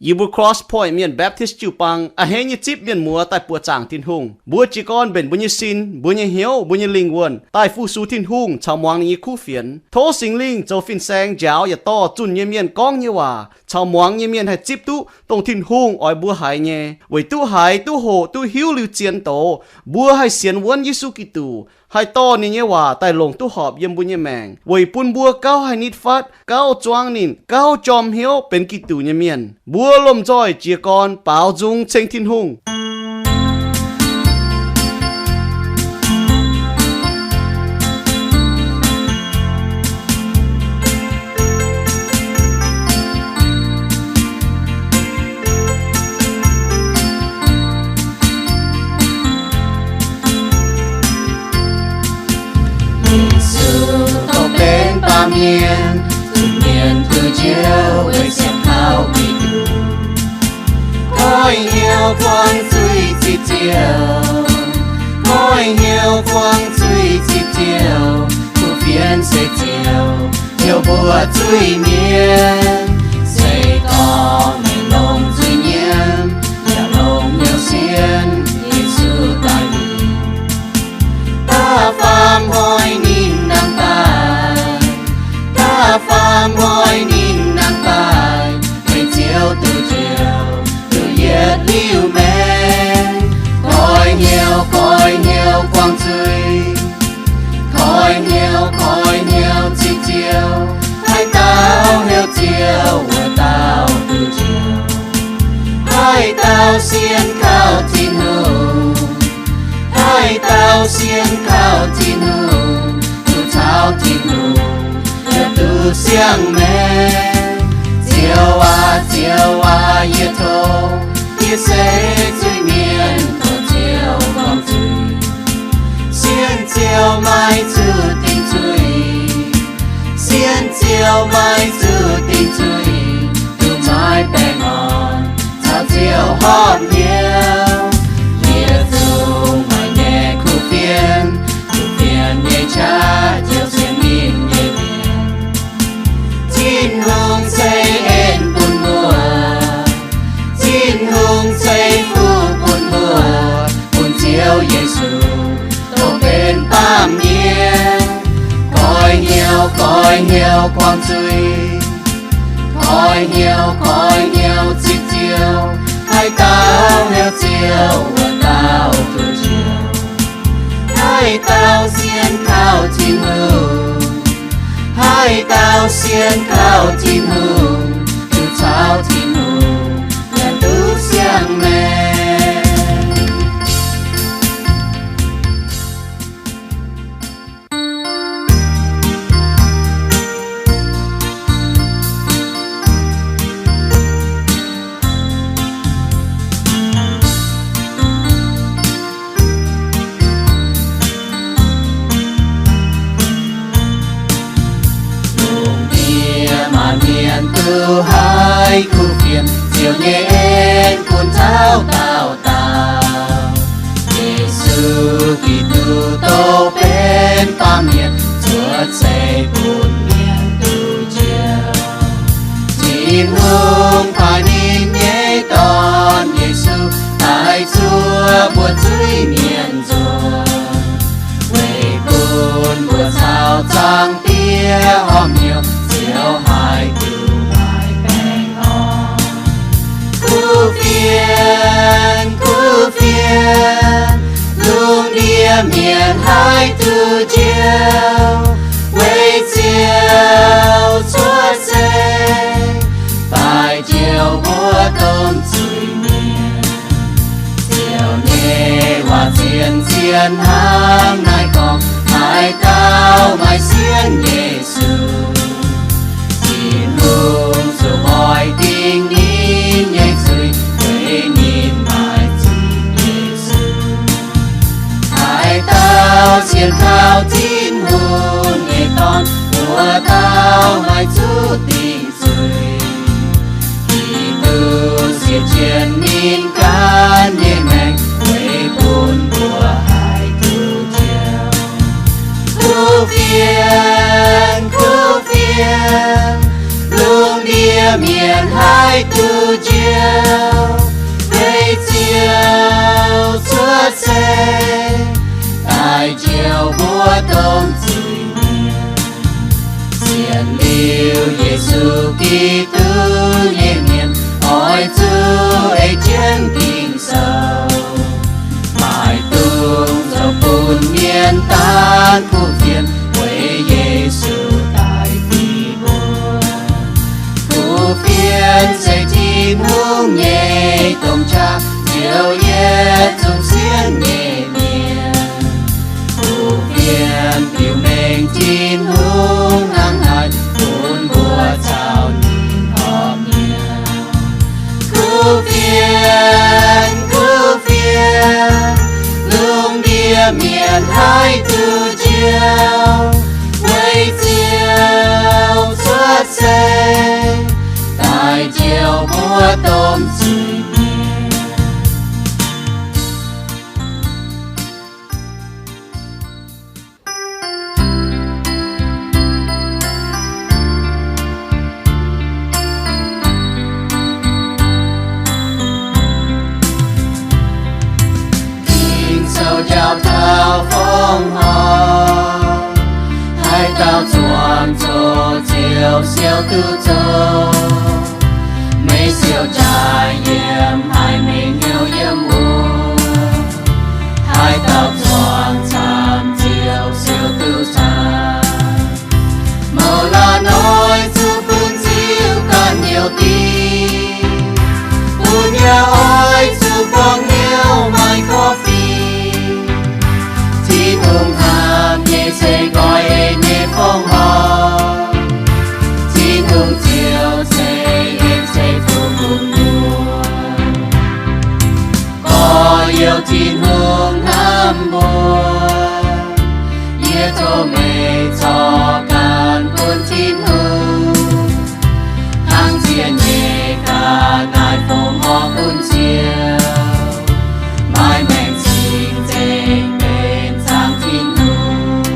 Yie mbuo Cross Point Mienh Baptist jiu-baang a'hneiv nyei zipv mienh muoz daaih buoqc zaangc Tin-Hungh. Mbuo jiez gorn mbenc mbuo nyei sin, mbuo nyei hnyouv, mbuo nyei lingh wuonh daaih fu-sux Tin-Hungh caux muangx ninh nyei kuv fienx. Tov Singx Lingh zoux fin-saeng njaaux yaac dorh zunh nyei mienh gorngv nyei waac caux muangx nyei mienh haih zipv duqv dongh Tin-Hungh oix mbuo haiz nyei, weic duqv haiz, duqv hoqc, duqv hiuv liuz zien doz, mbuo haih sienx wuonv Yesu Giduc, haih dorh ninh nyei waac daaih longc duqv horpc yiem mbuo nyei maengc, weic bun mbuo gauh haih nitv fatv, gauh zuangv ninh, gauh jorm hnyouv benx Giduc nyei mienh. Mbuo lomh nzoih jiez gorn baaux nzung ceng Tin-Hungh. Yesu dongh benx baamh mienh, zunh mienh duqv njoux weic siang kaux Giduc. Goiv hnyouv buangv zuiz ziqc ziouc, goiv hnyouv buangv zuiz ziqc ziouc, kuv fienx se ziouc heuc mbuo zuiz mienh. Se gorngv meih longc zuiz nyiemv yaac longc hnyouv sienx Yesu daaih mingh, da'faam hnoi ninh nangh daaih, da'faam hnoi ninh nangh daaih, meih ziouc duqv njoux, duqv yietc liuz maengx. Goiv hnyouv, goiv hnyouv buangv zuiz, goiv hnyouv, goiv hnyouv ziqc ziouc, haaix dauh heuc Ziouv, wuov dauh duqv njoux. Haaix dauh sienx kaux Tin-Hungh, haaix dauh sienx kaux Tin-Hungh, duqv caux Tin-Hungh yaac duqv siang-maengc. Ziouv aac, Ziouv aac, yie tov, yie se zuiz-mienh, tov Ziouv buangv zuiz. Sienx Ziouv maiv zuqc dingc zuiz, sienx Ziouv maiv zuqc dingc zuiz, duqv maiv baengh orn caux Ziouv horpc hnyouv. Yietc zungv maaih nyei kuv fienx, kuv fienx nyei qaqv ziouc sienx ninh nyei mienh. Tin-Hungh ceix en bun mbuo, Tin-Hungh ceix fuqv bun mbuo, bun Ziouv Yesu dongh benx baamh mienh. Goiv hnyouv, goiv hnyouv buangv zuiz, goiv hnyouv, goiv hnyouv ziqc ziouc, haaix dauh heuc Ziouv, wuov dauh duqv njoux. Haaix dauh sienx kaux Tin-Hungh, haaix dauh sienx kaux Tin-Hungh, duqv caux Tin-Hungh yaac duqv siang-maengc. Lungh ndiev maaih mienh duqv haiz kuv fienx, Ziouv nyei en bun taux daauh dauh. Yesu Giduc dongh benx baamh mienh, zuov ceix bun mienh duqv njoux. Tin-Hungh paaiv ninh nyei Dorn, Yesu, daaih zuov mbuo zuiz mienh nzoih, weic bun mbuo caux Zaangc Diex horpc hnyouv, Ziouv haih duqv maiv baengh orn. Kuv fienx, kuv fienx, lungh ndiev mienh haih duqv njoux, weic Ziouv cuotv seix, daaih njoux mbuo domh zuiz-mienh. Ziouv nyei waac zien-zien hnangv naaiv gorngv, haaix dauh maaih sienx Yesu, Tin-Hungh zuqc oix dingc ninh nyei zuiz, weic ninh maaih zuiz Yesu. Haaix dauh sienx kaux Tin-Hungh nyei Dorn, wuov dauh maaih zuqc dingc zuiz. Giduc sienx jienv ninh ganh nyei maengc, weic bun mbuo haih duqv njoux. Kuv fienx, kuv fienx, lungh ndiev mienh haih duqv njoux, Yesu Giduc nyei mienh oix zuqc ei jienv Ging-Sou, maaih dungz zoux bun mienh daan kuv fienx, weic Yesu daaih dingc mbuo. Kuv fienx se Tin-Hungh nyei domh qaqv, ziouc yietc zungv sienx nyei mienh. Kuv fienx biux mengh Tin-Hungh hnangv haaix bun mbuo caux ninh horpc mienh. Kuv fienx, kuv fienx, lungh ndiev mienh haih duqv njoux, weic Ziouv cuotv seix daaih njoux mbuo domh sienx mienh. Ging-Sou njaaux taux fongc horc, haaix dauh zuangx zoqc Ziouv siou duqv zoqc. Meih siou jaaix yiem haaix meih hnyouv yiem wuov, haaix dauh zuangx camv Ziouv siou duqv camv. Mouz laanh oix zuqc bun Ziouv ganh hnyouv dingc, bun yaac oix zuqc buangh hnyouv maaih korv-fiqv. Tin-Hungh hnamv nyei se nqoi ei nyei fongc horc. Tin-Hungh Ziouv ceix en ceix fuqv bun mbuo. Gorx-youz, Tin-Hungh hnamv mbuo. Yie tov meih corc ganh bun Tin-Hungh hnangv ziex nyeic ga'naaiv fongc horc bun Ziouv, maaih maengc cing-nzengc benx zaangc Tin-Hungh.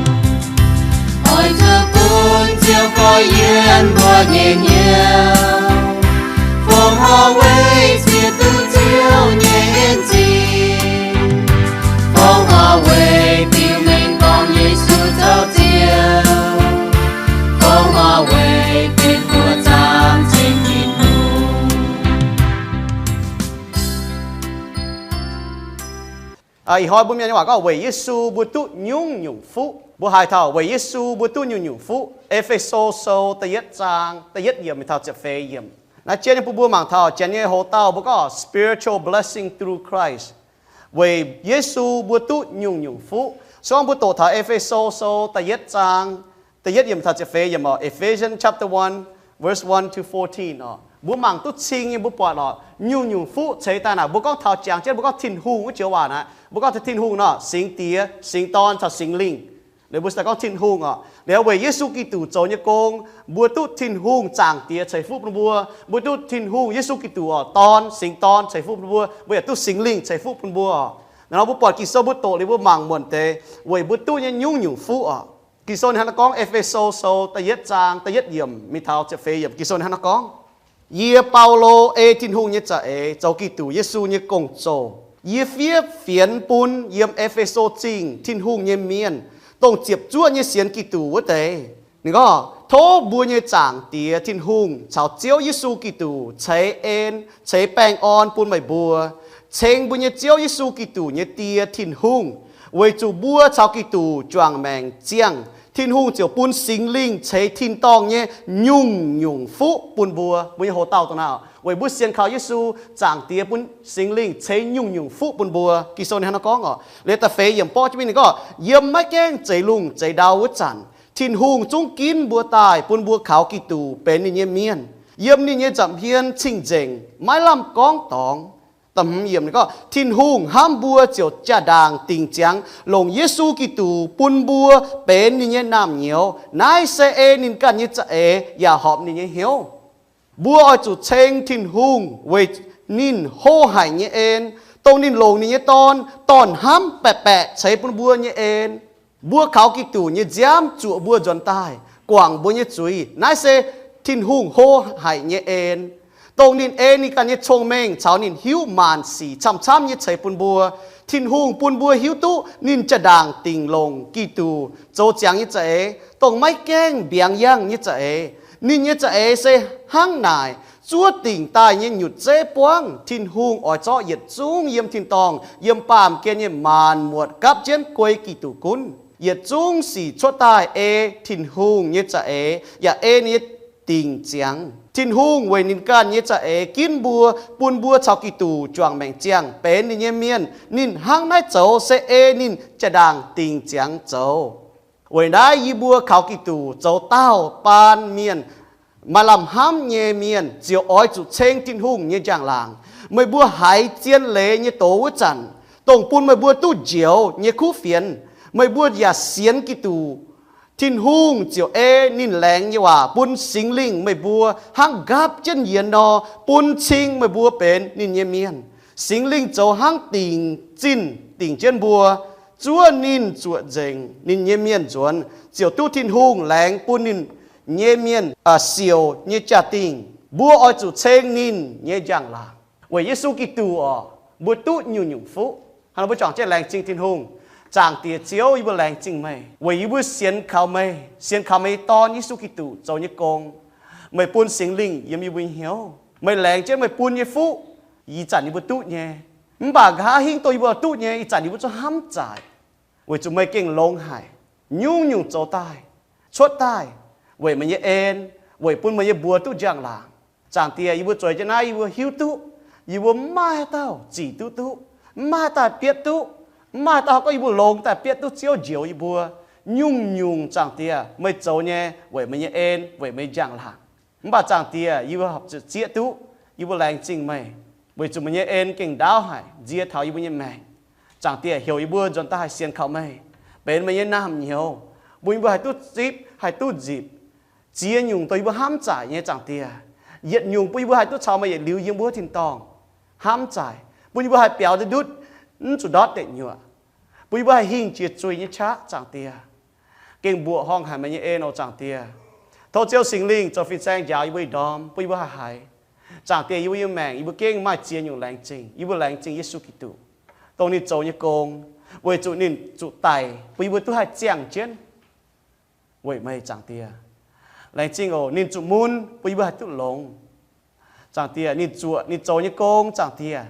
Oix zuqc bun Ziouv goiv yienx mbuo nyei hnyouv, fongc horc weic ziex duqv Ziouv nyei en zingh, fongc horc weic biux mengh gorngv Yesu zoux Ziouv, fongc horc weic benx mbuo zaangc ceng Tin-Hungh. Ih hnoi mbuo Mienh nyei waac gorngv weic Yesu mbuo duqv nyungc-nyungc fuqv. Mbuo haiz taux weic Yesu mbuo duqv nyungc-nyungc fuqv. E^fe^so Sou da'yietv zaang da'yietv yiemc mingh taux ziepc feix yiemc. Naaiv jienv nyei bun mbuo mangc taux Janx nyei houx-dauh mbuo gorngv spiritual blessing through Christ. Weic Yesu mbuo duqv nyungc-nyungc fuqv. Se gorngv mbuo doqc taux E^fe^so Sou da'yietv zaang da'yietv yiemc taux ziepc feix yiemc oc, Ephesians chapter one, verse one to fourteen oc, mbuo mangc duqv cing nyei mbuo buatc oc, nyungc-nyungc fuqv ceix daaih naaic. Mbuo gorngv taux jangx jienv mbuo gorngv Tin-Hungh wuov joux waac naaic, mbuo gorngv taux Tin-Hungh nor, Singx Diex, Singx Dorn caux Singx Lingh. Liuz mbuo se gorngv Tin-Hungh oc. Liuz weic Yesu Giduc zoux nyei gong, mbuo duqv Tin-Hungh Zaangc Diex ceix fuqv bun mbuo. Mbuo duqv Tin-Hungh Yesu Giduc oc, Dorn, Singx Dorn ceix fuqv bun mbuo. Mbuo yaac duqv Singx Lingh ceix fuqv bun mbuo oc. Naaiv nor mbuo buatc Ging-Sou mbuo doqc liuz mbuo mangc muonc deix weic mbuo duqv nyei nyungc-nyungc fuqv oc. Ging-Sou ninh hnangv naaiv gorngv, E^fe^so Sou da'yietv zaang da'yietv yiemc mingh taux ziepc feix yiemc. Ging-Sou ninh hnangv naaiv gorngv, Yie, Baulo, ei Tin-Hungh nyei za'eix zoux Giduc Yesu nyei gong-zoh. Yie fiev fienx bun yiem E^fe^so Zingh Tin-Hungh nyei mienh, dongh ziepc zuoqv nyei sienx Giduc wuov deix. Ninh gorngv, tov mbuo nyei Zaangc Diex Tin-Hungh caux Ziouv Yesu Giduc ceix en ceix baengh orn bun meih mbuo. Ceng mbuo nyei Ziouv Yesu Giduc nyei Die, Tin-Hungh, weic zuqc mbuo caux Giduc juangc maengc ziangh, Tin-Hungh ziouc bun Singx Lingh ceix tin-dorngh nyei nyungc-nyungc fuqv bun mbuo. Mbuo nyei houx-dauh dongh naaiv, weic mbuo sienx kaux Yesu, Zaangc Diex bun Singx Lingh ceix nyungc-nyungc fuqv bun mbuo. Ging-Sou ninh hnangv naaiv gorngv oc. Liuz da'feix yiemc borqv jienv mingh ninh gorngv, yiem maiv gaengh zeix lungh zeix ndau wuov zanc, Tin-Hungh zungv ginv mbuo daaih bun mbuo kaux Giduc benx ninh nyei mienh. Yiem ninh nyei nza'hmien cing-nzengc, maiv lamh gorngv dorngx. Da'hmz yiemc ninh gorngv, Tin-Hungh hnamv mbuo ziouc jaa-ndaangc dingc ziangx longc Yesu Giduc bun mbuo benx ninh nyei naamh nyouz. Naaiv se ei ninh ganh nyei za'eix yaac horpc ninh nyei hnyouv. Mbuo oix zuqc ceng Tin-Hungh weic ninh hlo haic nyei en, dongh ninh longc ninh nyei Dorn, Dorn hnamv baeqc baeqc ceix bun mbuo nyei en. Mbuo kaux Giduc nyei nziaamv zuoqc mbuo nzuonx daaih, guangc mbuo nyei zuiz. Naaiv se Tin-Hungh hlo haic nyei en, dongh ninh ei ninh ganh nyei cong-mengh caux ninh hiuv maanc sic camv-camv nyei ceix bun mbuo. Tin-Hungh bun mbuo hiuv duqv ninh jaa-ndaangc dingc longc Giduc zoux ziangx nyei za'eix, dongh maiv gaengh mbiaangx yangh nyei za'eix. Ninh nyei za'eix se hnangv naaic zuov dingc daaih nyei nyutc zeiv buangv. Tin-Hungh oix zorqv yietc zungv yiem tin-dorngh, yiem baamh gen nyei maanc muotc gapv jienv guei Giduc gunv. Yietc zungv sic cuotv daaih ei Tin-Hungh nyei za'eix yaac ei ninh nyei dingc ziangx. Tin-Hungh weic ninh ganh nyei za'eix ginv mbuo, bun mbuo caux Giduc juangc maengc ziangh benx ninh nyei mienh. Ninh hnangv naaiv zoux se ei ninh jaa-ndaangc dingc ziangx zoux. Weic naaiv yie mbuo kaux Giduc zoux daauh baan mienh, maaih lamh hnamv nyei mienh, ziouc oix zuqc ceng Tin-Hungh nyei njang-laangc. Meih mbuo haiz zien leiz nyei doz wuov zanc, dongh bun meih mbuo duqv njoux nyei kuv fienx, meih mbuo yaac sienx Giduc, Tin-Hungh ziouc ei ninh laengz nyei waac bun Singx Lingh meih mbuo hnangv nqaapv jienv yienx nor, bun cing meih mbuo benx ninh nyei mienh. Singx Lingh zoux hnangv dingc zinh dingc jienv mbuo, zuov ninh zuoqc nzengc ninh nyei mienh nzuonx, ziouc duqv Tin-Hungh laengz bun ninh nyei mienh siouc nyei jaa-dingh. Mbuo oix zuqc ceng ninh nyei njang-laangc. Weic Yesu Giduc orqc, mbuo duqv nyungc-nyungc fuqv. Hnangv nor mbuo juangc jienv laengz zingh Tin-Hungh. Zaangc Diex Ziouv, yie mbuo laengz zingh meih weic yie mbuo sienx kaux meih, sienx kaux meih nyei Dorn, Yesu Giduc, zoux nyei gong. Meih bun Singx Lingh yiem yie mbuo nyei hnyouv. Meih laengz jienv meih bun nyei fuqv ih zanc yie mbuo duqv nyei. Mv baac nqa'haav hingv dongh yie mbuo duqv nyei ih zanc yie mbuo zungv hnamv zaaic, weic zuqc meih gengh longx haic. Nyungc-nyungc zoux daaih, cuotv daaih weic meih nyei en, weic bun meih nyei mbuox duqv njang-laangc. Zaangc Diex, yie mbuo zueiz jienv naaiv yie mbuo hiuv duqv yie mbuo mv maaih haaix dauh zic duqv duqv, mv maaih haaix dauh bietv duqv, mv maaih haaix dauh gorngv yie mbuo longx daaih bietv duqv Ziouv njoux yie mbuo. Nyungc-nyungc Zaangc Diex meih zoux nyei weic meih nyei en, weic meih nyei njang-laangc. Mv baac Zaangc Diex, yie mbuo horpc zuqc zieqv duqv, yie mbuo laengz zingh meih, weic zuqc meih nyei en gengh ndaauv haic nzie taux yie mbuo nyei maengc. Zaangc Diex, heuc yie mbuo nzuonx daaih haih sienx kaux meih, benx meih nyei naamh nyouz, bun yie mbuo haih duqv zipv, haih duqv nzipc ziex nyungc dongh yie mbuo hnamv zaaic nyei Zaangc Diex. Yietc nyungc bun yie mbuo haih duqv caux meih yietc liuz yiem wuov tin-dorngh hnamv zaaic, bun yie mbuo haih biaux ndutv, mv zuqc ndortv deic nyuoqc, bun yie mbuo haih hingh jiex zuiz nyei qaqv Zaangc Diex. Gengh mbuoqc horngh haic meih nyei en oc Zaangc Diex. Tov Ziouv Singx Lingh zoux fin-saeng njaaux yie mbuo ih ndorm bun yie mbuo haih haiz. Zaangc Diex, yie mbuo nyei maengc yie mbuo gengh maaih ziex nyungc laengz zingh. Yie mbuo laengz zingh Yesu Giduc, dongh ninh zoux nyei gong, weic zuqc ninh zuqc daic bun yie mbuo duqv haih ziangh jienv weic meih Zaangc Diex. Laengz zingh oc, ninh zuqc mun bun yie mbuo haih duqv longx. Zaangc Diex, ninh zuoqc ninh zoux nyei gong Zaangc Diex,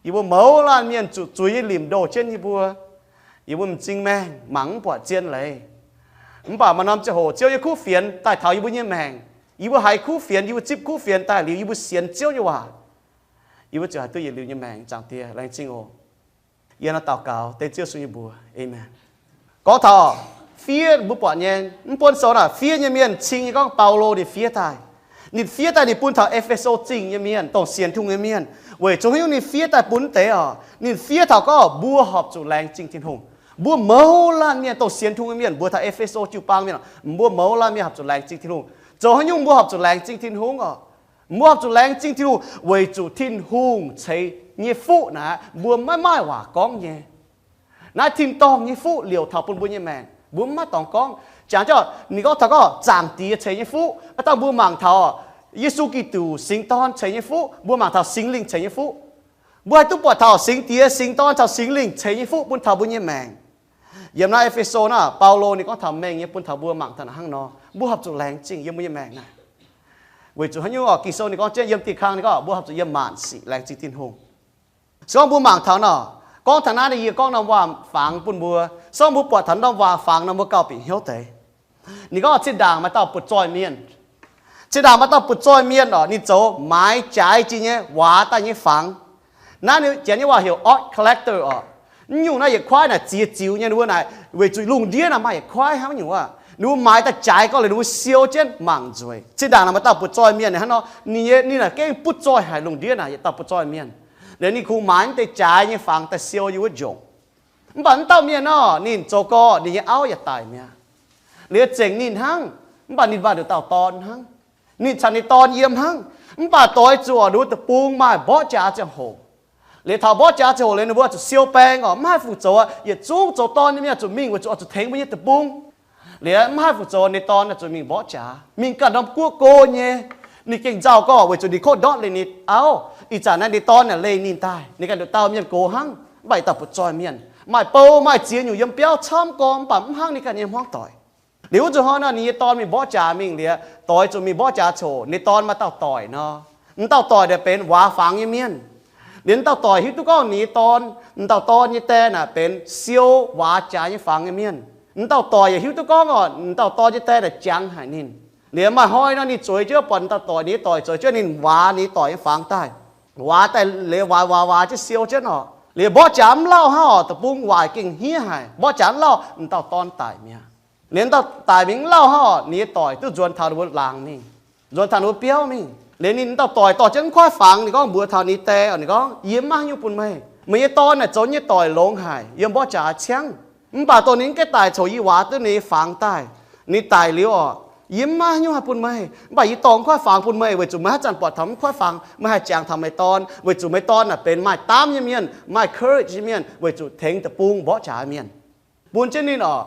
yie mbuo mouz laanh mienh zuqc zuiz nyei limc ndoh jienv yie mbuo. Yie mbuo m'zing maengh mangc mv buatc zien leiz. Mv baac maaih norm ziangh hoc Ziouv nyei kuv fienx daaih taux yie mbuo nyei maengc. Yie mbuo haiz kuv fienx, yie mbuo zipv kuv fienx daaih liuz yie mbuo sienx Ziouv nyei waac, yie mbuo ziouc haih duqv yietc liuz nyei maengc Zaangc Diex. Laengz zingh oc. Yie nor daux gaux dengv Ziouv Yesu nyei mbuox, aamen. Gorngv taux fiev mbuo buatc nyei, mv buonv sou naaic fiev nyei mienh cing nyei gorngv Baulo ninh fiev daaih. Ninh fiev daaih ninh bun taux E^fe^so Zingh nyei mienh, dongh sienx Tin-Hungh nyei mienh. Weic zuqc haaix nyungc ninh fiev daaih bun deix oc? Ninh fiev taux gorngv mbuo horpc zuqc laengz zingh Tin-Hungh. Mbuo mouz laanh mienh dongh sienx Tin-Hungh nyei mienh, mbuo taux E^fe^so jiu-baang mienh, mbuo mouz laanh mienh horpc zuqc laengz zingh Tin-Hungh. Zoux haaix nyungc mbuo horpc zuqc laengz zingh Tin-Hungh oc? Mbuo horpc zuqc laengz zingh Tin-Hungh weic zuqc Tin-Hungh ceix nyei fuqv naaic mbuo maiv maaih waac gorngv nyei. Naaiv tin-dorngh nyei fuqv liouc taux bun mbuo nyei maengc, mbuo mv maaih dorngx gorngv. Jangx jienv ninh gorngv taux gorngv Zaangc Diex ceix nyei fuqv, aav dangh mbuo mangc taux Yesu Giduc Singx Dorn ceix nyei fuqv, mbuo mangc taux Singx Lingh ceix nyei fuqv. Mbuo haih duqv buatc taux Singx Diex, Singx Dorn caux Singx Lingh ceix nyei fuqv bun taux mbuo nyei maengc. Yiem naaiv E^fe^so naaiv, Baulo ninh gorngv taux mengh nyei bun taux mbuo mangc taux naaic hnangv nor, mbuo horpc zuqc laengz zingh yiem mbuo nyei maengc naaic. Weic zuqc haaix nyungc oc? Ging-Sou ninh gorngv jienv yiem diuh kang ninh gorngv mbuo horpc zuqc yiem maanc sic laengz zingh Tin-Hungh. Se gorngv mbuo mangc taux nor, gorngv taux naaiv ninh yie gorngv norm waac fangx bun mbuo. Se gorngv mbuo buatc taux norm waac fangx nor mbuo gauh bieqc hnyouv deix. Ninh gorngv zinh ndaangc maaih dauh butv-zoih mienh. Zinh ndaangc maaih dauh butv-zoih mienh oc, ninh zoux maaiz jaaix jiex nyei waac daaih nyei fangx. Naaiv ninh janx nyei waac heuc odd collector oc. Mv nyungc naaiv yietc kuaaiv naaic ziex ziux nyei, ninh mbuo naaic weic zuqc lungh ndiev naaic maaih yietc kuaaiv hnangv nyungc aac, ninh mbuo maaiz daaih jaaix gorngv liuz ninh mbuo siou jienv mangc nzueic. Zinh ndaangc naaic maaih dauh butv-zoih mienh hnangv nor, ninh nyei ninh naaic gengh butv-zoih haic lungh ndiev naaic yietc dauh butv-zoih mienh. Liuz ninh kungx maaiz mv deix jaaix nyei fangx daaih siou yiem wuov njongc. Mv baac mv dauh mienh nor, ninh zoux gorx ninh nyei auv yaac daic mi'aqv. Liuz zengc ninh hnangv, mv baac ninh maaih nduqc dauh dorn hnangv. Ninh caux ninh dorn yiem hnangv. Mv baac doix zuqc ninh mbuo deic-bung maaih mborqv jaax ziangh hoc. Liuz taux mborqv jaax ziangh hoc liuz ninh mbuo zuqc siou baeng oc, mv haih fu-zoux aqv. Yietc zungv zoux dorn nyei mienh zuqc mingh weic zuqc oix zuqc tengx mbuo nyei deic-bung. Liuz mv haih fu-zoux, ninh dorn zuqc mingh mborqv jaax, mingh ganh norm guoqv go nyei. Ninh gengh nzauh gorngv weic zuqc ninh kov ndortv leih ninh auv. Ih zanc naaiv ninh dorn leih ninh daaih, ninh ganh nduqc dauh mienh gox hnangv, mv baac yietc dauh butv-zoih mienh, maaih bou maaih ziex nyungc yiem biauv camv gorngv, mv baac mv hnangv ninh ganh nyei hmuangv doic. Liuz wuov zuqc hnoi nor, ninh nyei dorn mingh mborqv jaax mingh liuz, doix zuqc mingh mborqv jaax coc, ninh dorn maaih dauh doic nor. M'dauh doic naaic benx waac fangx nyei mienh. Liuz m'dauh doic hiuv duqv gorngv ninh nyei dorn, m'dauh dorn nyei die naaic benx siou waac jaax nyei fangx nyei mienh. M'dauh doic yaac hiuv duqv gorngv oc, m'dauh dorn nyei die naaic jangx haic ninh. Liuz maaih hnoi nor ninh zueiz jienv buatc m'dauh doic, ninh nyei doic zueiz jienv ninh waac ninh nyei doic nyei fangx daaih. Waac daaih liuz waac waac waac jienv siou jienv oc. Liuz mborqv jaax mv lauh hnangv oc, deic-bung waaic gengh hniev haic. Mborqv jaax mv lauh, m'dauh dorn daic mi'aqv. Liuz m'dauh daic mingh mv lauh hnangv oc, ninh nyei doic duqv nzuonx taux ninh mbuo laangz mingh, nzuonx taux ninh mbuo biauv mingh. Liuz ninh m'dauh doic dorh jienv mv kuaaiv fangx, ninh gorngv mbuox taux ninh die oc, ninh gorngv, Yie mv maaih haaix nyungc bun meih. Meih nyei dorn naaic zoux yie nyei doic longx haic, yiem mborqv jaax ciangv. Mv baac dongh ninh mv gaengh daic coc yie waac duqv ninh nyei fangx daaih. Ninh daic liuz oc, yie mv maaih haaix nyungc haih bun meih, mv baac yie dorh mv kuaaiv fangx bun meih weic zuqc meih haaix zanc buatc taux mv kuaaiv fangx, meih haih jangx taux meih dorn, weic zuqc meih dorn naaic benx maaih daamv nyei mienh, maaih courage nyei mienh, weic zuqc tengx deic-bung mborqv jaax mienh. Bun jienv ninh oc.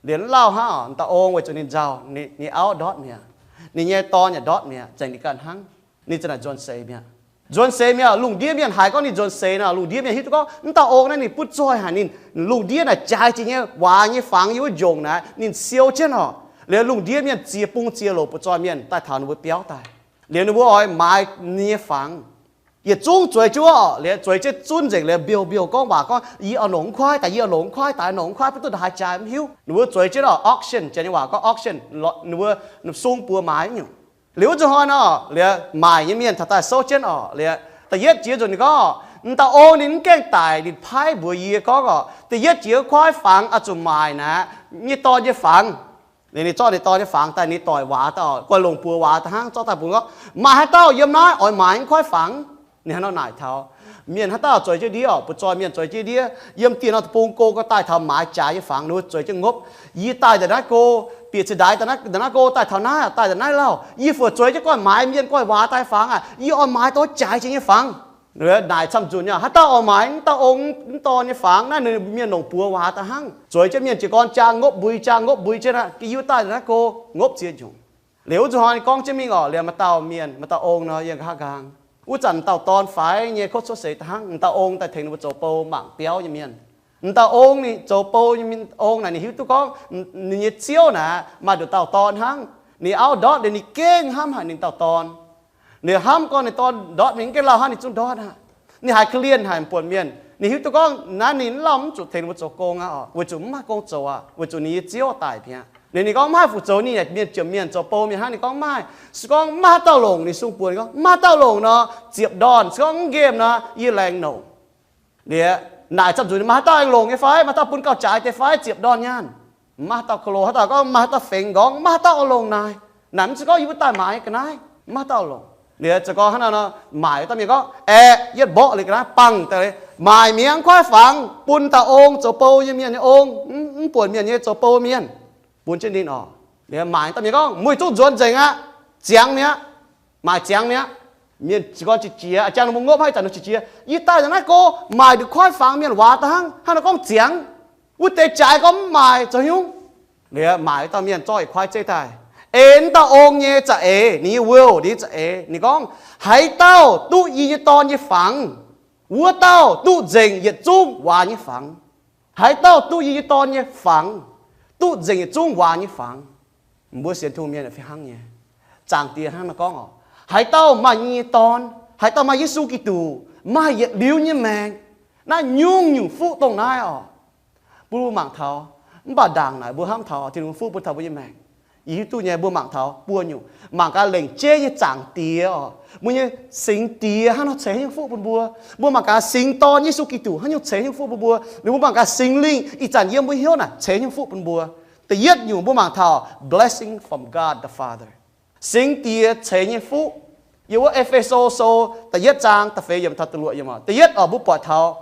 Liuz mv lauh hnangv oc, m'dauh ong weic zuqc ninh nzauh, ninh auv ndortv mi'aqv. Ninh nyei dorn yaac ndortv mi'aqv, zengc ninh ganh hnangv. Ninh za'naaic nzuonx seix mi'aqv. Nzuonx seix mi'aqv, lungh ndiev mienh haiz gorngv ninh nzuonx seix nor, lungh ndiev mienh hiuv duqv gorngv m'dauh ong naaiv ninh butv zoih haic, ninh lungh ndiev naaic jaaix jiex nyei waac nyei fangx yiem wuov njongc naaic ninh siou jienv oc. Liuz lungh ndiev mienh ziex bung ziex loc butv zoih mienh daaih taux ninh mbuo biauv daaih. Liuz ninh mbuo oix maaiz ninh nyei fangx. Yietc zungv zueiz jienv oc, liuz zueiz jienv zunv nzengc liuz mbiouh mbiouh gorngv waac gorngv, Yie oix longc mv kuaaiv daaih, yie oix longc mv kuaaiv daaih, longc mv kuaaiv butv duqv ndongc haaix jaaix mv hiuv. Ninh mbuo zueiz jienv oc, auction, janx nyei waac gorngv auction, ninh mbuo sung buoz maaiz nyungc. Liuz wuov zuqc hnoi nor, liuz maaic nyei mienh taux daaih souv jienv oc, liuz da'yietv jiex nzunc ninh gorngv, M'dauh ong ninh mv gaengh daic, ninh paaiv mbuox yie gorngv oc, da'yietv jiex kuaaiv fangx oix zuqc maaic naaiv nyei dorn nyei fangx. Liuz ninh zorqv ninh dorn nyei fangx daaih, ninh doic waac daaih oc, guaih longc buoz waac daaih hnangv, zorqv daaih bun gorngv, Maaih haaix dauh yiem naaiv oix maaiz mv kuaaiv fangx? Ninh hnangv nor naaic taux mienh haaix dauh zueiz jienv ndiev oc, butv zoih mienh zueiz jienv ndiev, yiem dieh norm deic-bung go gau daaih taux maaiz jaax nyei fangx, ninh mbuo zueiz jienv ngopv. Yie daaih ndongc naaiv go, bieqc cingx ndaix ndongc naaiv go daaih taux naaiv, daaih ndongc naaiv lauh, yie fu'jueiv jienv goiv maaiz mienh goiv waac daaih fangx aqv. Yie oix maaiz dongh jaaix jiex nyei fangx. Naaic camv nzunc nyei, haaix dauh oix maaiz m'dauh ong mv dorn nyei fangx? Naaiv ninh mienh longc buoz waac daaih hnangv. Zueiz jienv mienh jiez gorn jaa ngopv mbui, jaa ngopv mbui jienv aqv. Yie daaih ndongc naaiv go ngopv ziex nyungc. Liuz wuov zuqc hnoi ninh gorngv jienv mingh oc, liuz maaih dauh mienh, maaih dauh ong nor yiem nqa'haav nqaang. Wuov zanc m'dauh dorn faix nyei kotv cuotv seix daaih hnangv, m'dauh ong daaih tengx ninh mbuo zoux bou mangc biauv nyei mienh. M'dauh ong ninh zoux bou nyei mienh, ong naaic ninh hiuv duqv gorngv ninh nyei ziouv naaic maaih nduqc dauh dorn hnangv. Ninh auv ndortv liuz ninh gengh hnamv haic ninh dauh dorn. Ninh hnamv gorngv ninh dorn ndortv mingh, gengh lauh hnangv ninh zungv ndortv aqv. Ninh haiz korv-lienh haic buonc mienh. Ninh hiuv duqv gorngv naaiv ninh mv lauh mv zuqc tengx ninh mbuo zoux gong aqv oc, weic zuqc mv maaih gong zoux aqv, weic zuqc ninh nyei ziouv daic mi'aqv. Liuz ninh gorngv, Mv maaih fu-zoux, ninh yaac mienh jomc mienh zoux bou mienh hnangv. Ninh gorngv, Mv maaih. Se gorngv mv maaih haaix dauh longc, ninh sung buoz, ninh gorngv, Mv maaih haaix dauh longc nor, ziepc ndorn. Se gorngv mv nqemh nor, yie laengz longc. Liuz naaic camv nzunc, Maaih haaix dauh aengx longc nyei fai? Maaih haaix dauh bun gauh jaaix deix fai ziepc ndorn nyaanh? Mv maaih haaix dauh ko lo. Haaix dauh gorngv, Mv maaih haaix dauh fengx nqorngv, mv maaih haaix dauh oix longc naaic. Naaic mv zeiz gorngv yie mbuo daaih maaiz ga'naaiv, mv maaih haaix dauh oix longc. Liuz za'gengh hnangv naaiv nor, maaic dauh mienh gorngv, Aeqv, yietv mborqv liuz ga'naaiv bangh daaih, maaic mi'aqv, mv kuaaiv fangx, bun dauh ong, zoux bou nyei mienh nyei ong, mv buonc mienh nyei zoux bou mienh, bun jienv ninh oc. Liuz maaic dauh mienh gorngv, Meih zungv nzuonx nzengc aqv. Ziangx mi'aqv. Maaic ziangx mi'aqv. Mienh za'gengh qiex jiez, a'jangv ninh mbuo ngopv hnangv ih zanc nor qiex jiez. Yie daaih ndongc naaiv go, maaic nduqc kuaaiv fangx mienh waac daaih hnangv, hnangv nor gorngv ziangx. Wuov deix jaaix gorngv mv maaic zoux haaix nyungc? Liuz maaic dauh mienh zorqv yietc kuaaiv zeiv daaih, ei dauh ong nyei za'eix, ninh nyei will, ninh nyei za'eix. Ninh gorngv, Haaix dauh duqv yie nyei dorn nyei fangx, wuov dauh duqv nzengc yietc zungv waac nyei fangx. Haaix dauh duqv yie nyei dorn nyei fangx, duqv nzengc yietc zungv waac nyei fangx. Mbuo sienx Tin-Hungh mienh fih hnangv nyei. Zaangc Diex hnangv naaiv gorngv oc, haaix dauh maaih yie nyei dorn, haaix dauh maaih Yesu Giduc, maaih yietc liuz nyei maengc. Naaiv nyungc-nyungc fuqv dongh naaiv oc. Bun mbuo mangc taux. Mv baac ndaangc naaic mbuo hnamv taux Tin-Hungh fuqv bun taux mbuo nyei maengc. Yie hiuv duqv nyei, mbuo mangc taux buo nyungc. Mangc gaax lengc jeiv nyei Zaangc Diex oc, mbuo nyei Singx Diex hnangv nor ceix haaix nyungc fuqv bun mbuo. Mbuo mangc gaax singx Dorn Yesu Giduc haaix nyungc ceix haaix nyungc fuqv bun mbuo. Liuz mbuo mangc gaax Singx Lingh ih zanc yiem mbuo hnyouv naaic ceix haaix nyungc fuqv bun mbuo. Da'yietv nyungc mbuo mangc taux blessing from God the Father. Singx Diex ceix nyei fuqv. Yiem wuov E^fe^so Sou da'yietv zaang da'feix yiemc taux da'luoqc yiemc oc. Da'yietv oc, mbuo buatc taux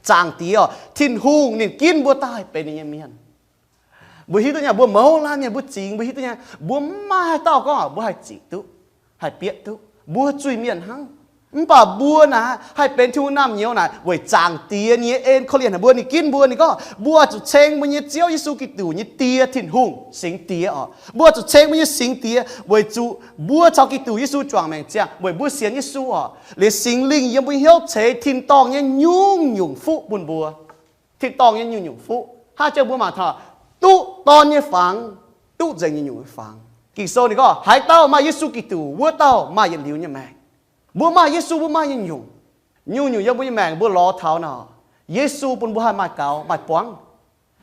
Zaangc Diex oc, Tin-Hungh ninh ginv mbuo daaih benx ninh nyei mienh. Mbuo hiuv duqv nyei, mbuo mouz laanh mienh mbuo zingx, mbuo hiuv duqv nyei, mbuo mv maaih haaix dauh gorngv mbuo haih ziqc duqv, haih bietv duqv. Mbuo zuiz-mienh hnangv. Mv baac mbuo naaic haih benx Tin-Hungh naamh nyouz naaic weic Zaangc Diex nyei en korv-lienh haic mbuo. Ninh ginv mbuo, ninh gorngv mbuo oix zuqc ceng mbuo nyei Ziouv Yesu Giduc nyei Die, Tin-Hungh, Singx Diex oc. Mbuo oix zuqc ceng mbuo nyei Singx Diex weic zuqc mbuo caux Giduc Yesu juangc maengc ziangh, weic mbuo sienx Yesu oc. Liuz Singx Lingh yiem mbuo hnyouv ceix tin-dorngh nyei nyungc-nyungc fuqv bun mbuo. Tin-dorngh nyei nyungc-nyungc fuqv. Hnangv jiex mbuo mangc taux duqv dorn nyei fangx, duqv nzengc nyungc-nyungc nyei fangx. Ging-Sou ninh gorngv, haaix dauh maaih Yesu Giduc, wuov dauh maaih yietc liuz nyei maengc. Mbuo maaih Yesu, mbuo maaih nyungc-nyungc. Nyungc-nyungc yiem mbuo nyei maengc mbuo lorz taux nor, Yesu bun mbuo haih maaih gaux maaih buangv.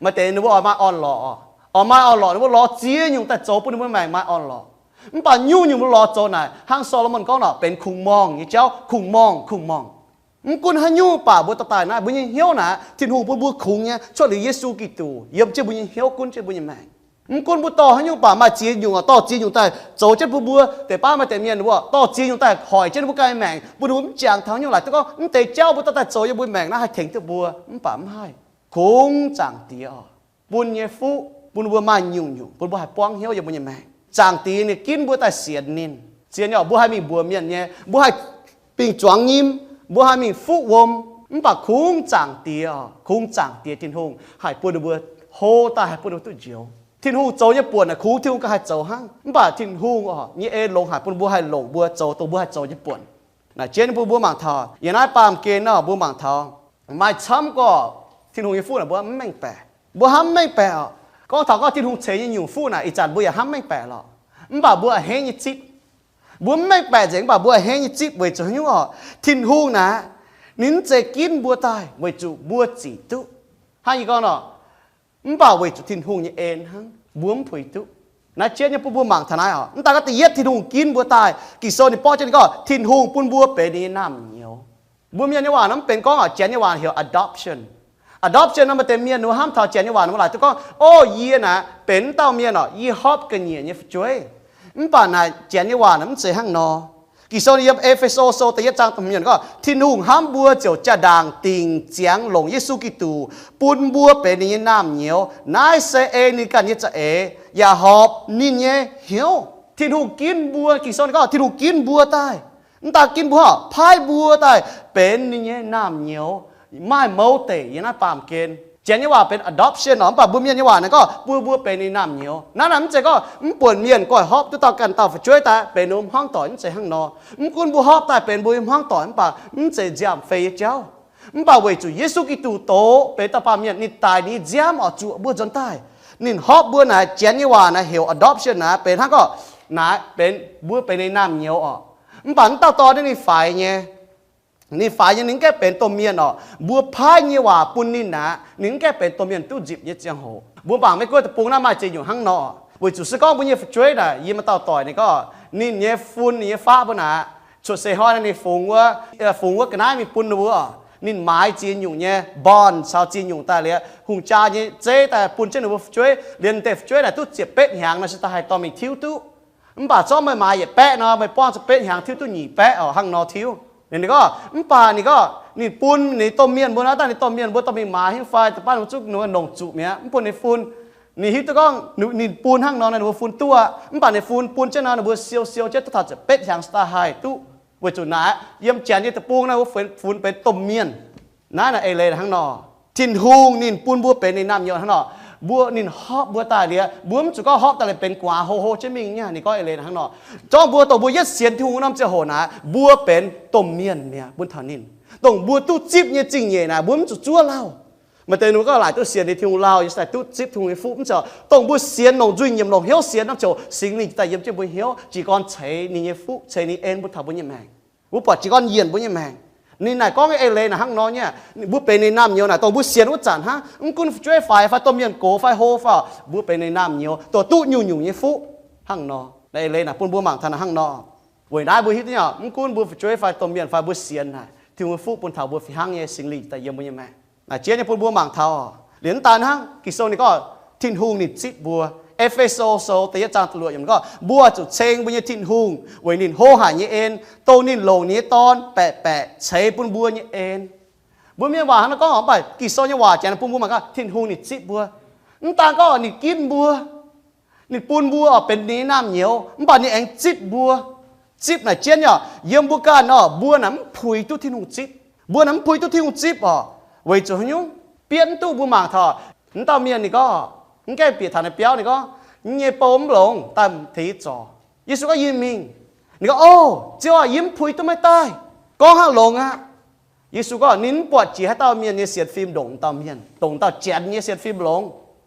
Maaih deix ninh mbuo oix maaih orn-lorqc, oix maaih orn-lorqc ninh mbuo lorz ziex nyungc daaih zoux bun ninh mbuo maengc maaih orn-lorqc. Mv baac nyungc-nyungc mbuo lorz zoux naaic, hnangv Saa^lo^morn gorngv nor, benx kungx-morngh nyei jauv, kungx-morngh, kungx-morngh. Mv gunv haaix nyungc baac mbuo dorh daaih naaiv, mbuo nyei hnyouv naaic, Tin-Hungh bun mbuo kungx nyei cuotv liuz Yesu Giduc yiem jienv mbuo nyei hnyouv gunv jienv mbuo nyei maengc. Mv gunv mbuo dorh haaix nyungc baac maaih ziex nyungc, dorh ziex nyungc daaih zoux jienv bun mbuo. Deix baav maaih deix mienh mbuo dorh ziex nyungc daaih hoic jienv mbuo ganh maengc, mbuo ninh mbuo mv jangx taux haaix nyungc laaix duqv gorngv mv deix jauv mbuo dorh daaih zoux yiem mbuo maengc naaiv haih tengx duqv mbuo. Mv baac mv haih. Kungx Zaangc Diex oc, bun nyei fuqv bun mbuo maaih nyungc-nyungc, bun mbuo haih buangv hnyouv yiem mbuo nyei maengc. Zaangc Diex ninh ginv mbuo daaih sienx ninh. Zien nyei, mbuo haih mingh mbuox mienh nyei, mbuo haih bingh zuangx nyim, mbuo haih mingh fuqv wuom. Mv baac kungx Zaangc Diex oc, kungx Zaangc Diex Tin-Hungh haih bun ninh mbuo hlo daaih, haih bun ninh mbuo duqv njoux. Tin-Hungh zoux nyei buonc naaic kungx Tin-Hungh ganh haih zoux hnangv. Mv baac Tin-Hungh oc nyei en longx haic bun mbuo haih longc mbuo zoux dongh mbuo haih zoux nyei buonc. Naaic jienv mbuo, mbuo mangc taux yiem naaiv baamh gen nor, mbuo mangc taux maaih camv gorqv Tin-Hungh nyei fuqv naaic mbuo mv mengh baeqc. Mbuo hnamv mv mengh baeqc oc. Gorngv taux gorngv Tin-Hungh ceix nyei nyungc fuqv naaic, ih zanc mbuo yaac hnamv mv mengh baeqc lorqc. Mv baac mbuo a'hneiv nyei zipv. Mbuo mv mengh baeqc nzengc, mv baac mbuo a'hneiv nyei zipv weic zuqc haaix nyungc oc? Tin-Hungh naaic, ninh mv zeiz ginv mbuo daaih weic zuqc mbuo zic duqv. Hnangv yie gorngv nor, mv baac weic zuqc Tin-Hungh nyei en hnangv, mbuo mv puix duqv. Naaiv jienv nyei bun mbuo mangc taux naaiv oc. Mv daaih gorngv da'yietv Tin-Hungh ginv mbuo daaih, Ging-Sou ninh borqv jienv ninh gorngv Tin-Hungh bun mbuo benx ninh nyei naamh nyouz. Mbuo Mienh nyei waac nor mv benx gorngv oc, Janx nyei waac heuc adoption. Adoption nor maaih deix mienh ninh mbuo hnamv taux Janx nyei waac ninh mbuo laaic duqv gorngv, o, yie naaic benx wuov dauh mienh oc, yie hopv ga'nyiec nyei fu'jueiv. Mv baac naaic Janx nyei waac naaic mv zeiz hnangv nor. Ging-Sou ninh yiem E^fe^so Sou da'yietv zaang da'hmz yiemc gorngv, Tin-Hungh hnamv mbuo ziouc jaa-ndaangc dingc ziangx longc Yesu Giduc bun mbuo benx ninh nyei naamh nyouz. Naaiv se ei ninh ganh nyei za'eix, yaac horpc ninh nyei hnyouv. Tin-Hungh ginv mbuo, Ging-Sou ninh gorngv Tin-Hungh ginv mbuo daaih. Mv daaih ginv mbuo, paaiv mbuo daaih benx ninh nyei naamh nyouz, maaih mouz deic yiem naaiv baamh gen. Janx nyei waac benx adoption oc, mv baac mbuo Mienh nyei waac naaiv gorngv bun mbuo benx ninh naamh nyouz. Naaiv naaic mv zeiz gorngv mv buonc mienh goiv horpv duqv dauh ganh dauh fu'jueiv daaih benx ninh mbuo hmuangv doic, mv zeiz hnangv nor. Mv gunv mbuo horpv daaih benx mbuo nyei hmuangv doic mv baac mv zeiz nziaamv-fei nyei jauv. Mv baac weic zuqc Yesu Giduc doqc benx dauh baamh mienh, ninh daic ninh nyei nziaamv oc zuoqc mbuo nzuonx daaih. Ninh horpv mbuo naaic, Janx nyei waac naaic heuc adoption naaic benx hnangv gorngv naaic benx mbuo benx ninh naamh nyouz oc. Mv baac wuov dauh dorn naaiv ninh faix nyei, ninh faix nyei ninh mv gaengh benx domh mienh oc. Mbuo paaiv nyei waac bun ninh naaic, ninh mv gaengh benx domh mienh duqv nzipc nyei ziangh hoc. Mbuo mangc Meiv Guoqv deic-bung naaiv maaih ziex nyungc hnangv nor. Weic zuqc se gorngv mbuo nyei fu'jueiv naaic, yie maaih dauh doic ninh gorngv ninh nyei fun, ninh nyei faqv mbuo naaic, cuotv seix hnoi naaiv ninh fungx wuov, fungx wuov ga'naaiv mingh bun ninh mbuo. Ninh maaiz ziex nyungc nyei bond caux ziex nyungc daaih liuz hungh jaa nyei zeiv daaih bun jienv ninh mbuo fu'jueiv. Liuz ninh deix fu'jueiv naaic duqv ziepc betv hnyangx nor se daaih haih dorh mingh tiuv duqv. Mv baac zorqv meih maaiz yietc baeqv nor, meih buangv ziepc betv hnyangx tiuv duqv nyic baeqv oc, hnangv nor tiuv. Ninh gorngv, mv baac ninh gorngv ninh bun ninh domh mienh mbuo naaiv daaih, ninh domh mienh mbuo dorh mingh maaiz hingv fai da'baav ninh mbuo zuqv nongc zuqc mi'aqv, mv bun ninh fun. Ninh hiuv duqv gorngv ninh bun hnangv nor, ninh mbuo fun duqv aqv. Mv baac ninh fun bun jienv nor, ninh mbuo siou siou jienv duqv taux ziepc betv hnyangx se daaih haih duqv. Weic zuqc naaic yiem Janx nyei deic-bung naaiv mbuo funx benx domh mienh. Naaiv naaic eix leiz hnangv nor. Tin-Hungh ninh bun mbuo benx ninh naamh nyouz hnangv nor. Mbuo, ninh horpv mbuo daaih liuz, mbuo mv zuqc gorngv horpv daaih liuz benx gu'nguaaz hlo hlo jienv mingh nyei. Ninh gorngv eix leiz hnangv nor. Zorqv mbuo dongh mbuo yietv sienx Tin-Hungh wuov norm ziangh hoc naaic, mbuo benx domh mienh mi'aqv bun taux ninh. Dongh mbuo duqv zipv nyei zingh nyeic naaic, mbuo mv zuqc zuov lauh. Maaih deix ninh gorngv laaic duqv sienx ninh Tin-Hungh lauh, yaac se daaih duqv zipv Tin-Hungh nyei fuqv. Mv zeiz dongh mbuo sienx longc nzuih nyiemc longc hnyouv sienx norm ziangh hoc, Singx Lingh daaih yiem jienv mbuo hnyouv, jiez gorn ceix ninh nyei fuqv, ceix ninh en bun taux mbuo nyei maengc. Mbuo buatc jiez gorn yienh mbuo nyei maengc. Ninh naaic gorngv nyei eix leiz naaic hnangv nor nyei. Mbuo benx ninh naamh nyouz naaic, dongh mbuo sienx wuov zanc hnangv, mv gunv fu'jueiv faix fai domh mienh gox fai hlo fai, mbuo benx ninh naamh nyouz, dongh duqv nyungc-nyungc nyei fuqv hnangv nor. Naaiv eix leiz naaic bun mbuo mangc taux naaic hnangv nor. Weic naaiv mbuo hiuv duqv nyei, mv gunv mbuo fu'jueiv fai domh mienh fai mbuo sienx naaic, Tin-Hungh nyei fuqv bun taux mbuo fih hnangv nyei Singx Lingh daaih yiem mbuo nyei maengc. Naaic jienv nyei bun mbuo mangc taux. Liuz mv daan hnangv, Ging-Sou ninh gorngv Tin-Hungh ninh zipv mbuo. E^fe^so Sou da'yietv zaang da'luoqc yiemc gorngv, mbuo zuqc ceng mbuo nyei Tin-Hungh weic ninh hlo haic nyei en, dongh ninh longc ninh nyei Dorn baeqc baeqc ceix bun mbuo nyei en. Mbuo mienh waac hnangv naaiv gorngv oc, mv baac Ging-Sou nyei waac janx bun mbuo mangc gaax, Tin-Hungh ninh zipv mbuo. Mv daan gorngv ninh ginv mbuo, ninh bun mbuo oc benx ninh nyei naamh nyouz, mv baac ninh aengx zipv mbuo. Zipv naaic jienv nyei oc, yiem mbuo ganh oc, mbuo naaic mv puix duqv Tin-Hungh zipv. Mbuo naaic mv puix duqv Tin-Hungh zipv oc. Weic zuqc haaix nyungc? Bieqc mv duqv. Mbuo mangc taux wuov dauh mienh ninh gorngv, mv gaengh bieqc taux naaiv biauv, ninh gorngv, yie nyei bou mv longx daaih tengx yie zorc. Yesu gorngv, yie mingh. Ninh gorngv, o, Ziouv aac, yie mv puix duqv meih daaih. Gorngv hnangv longx aqv. Yesu gorngv ninh mv buatc jiex haaix dauh mienh nyei sienx fim ndongc dauh mienh, ndongc dauh janx nyei sienx fim longx.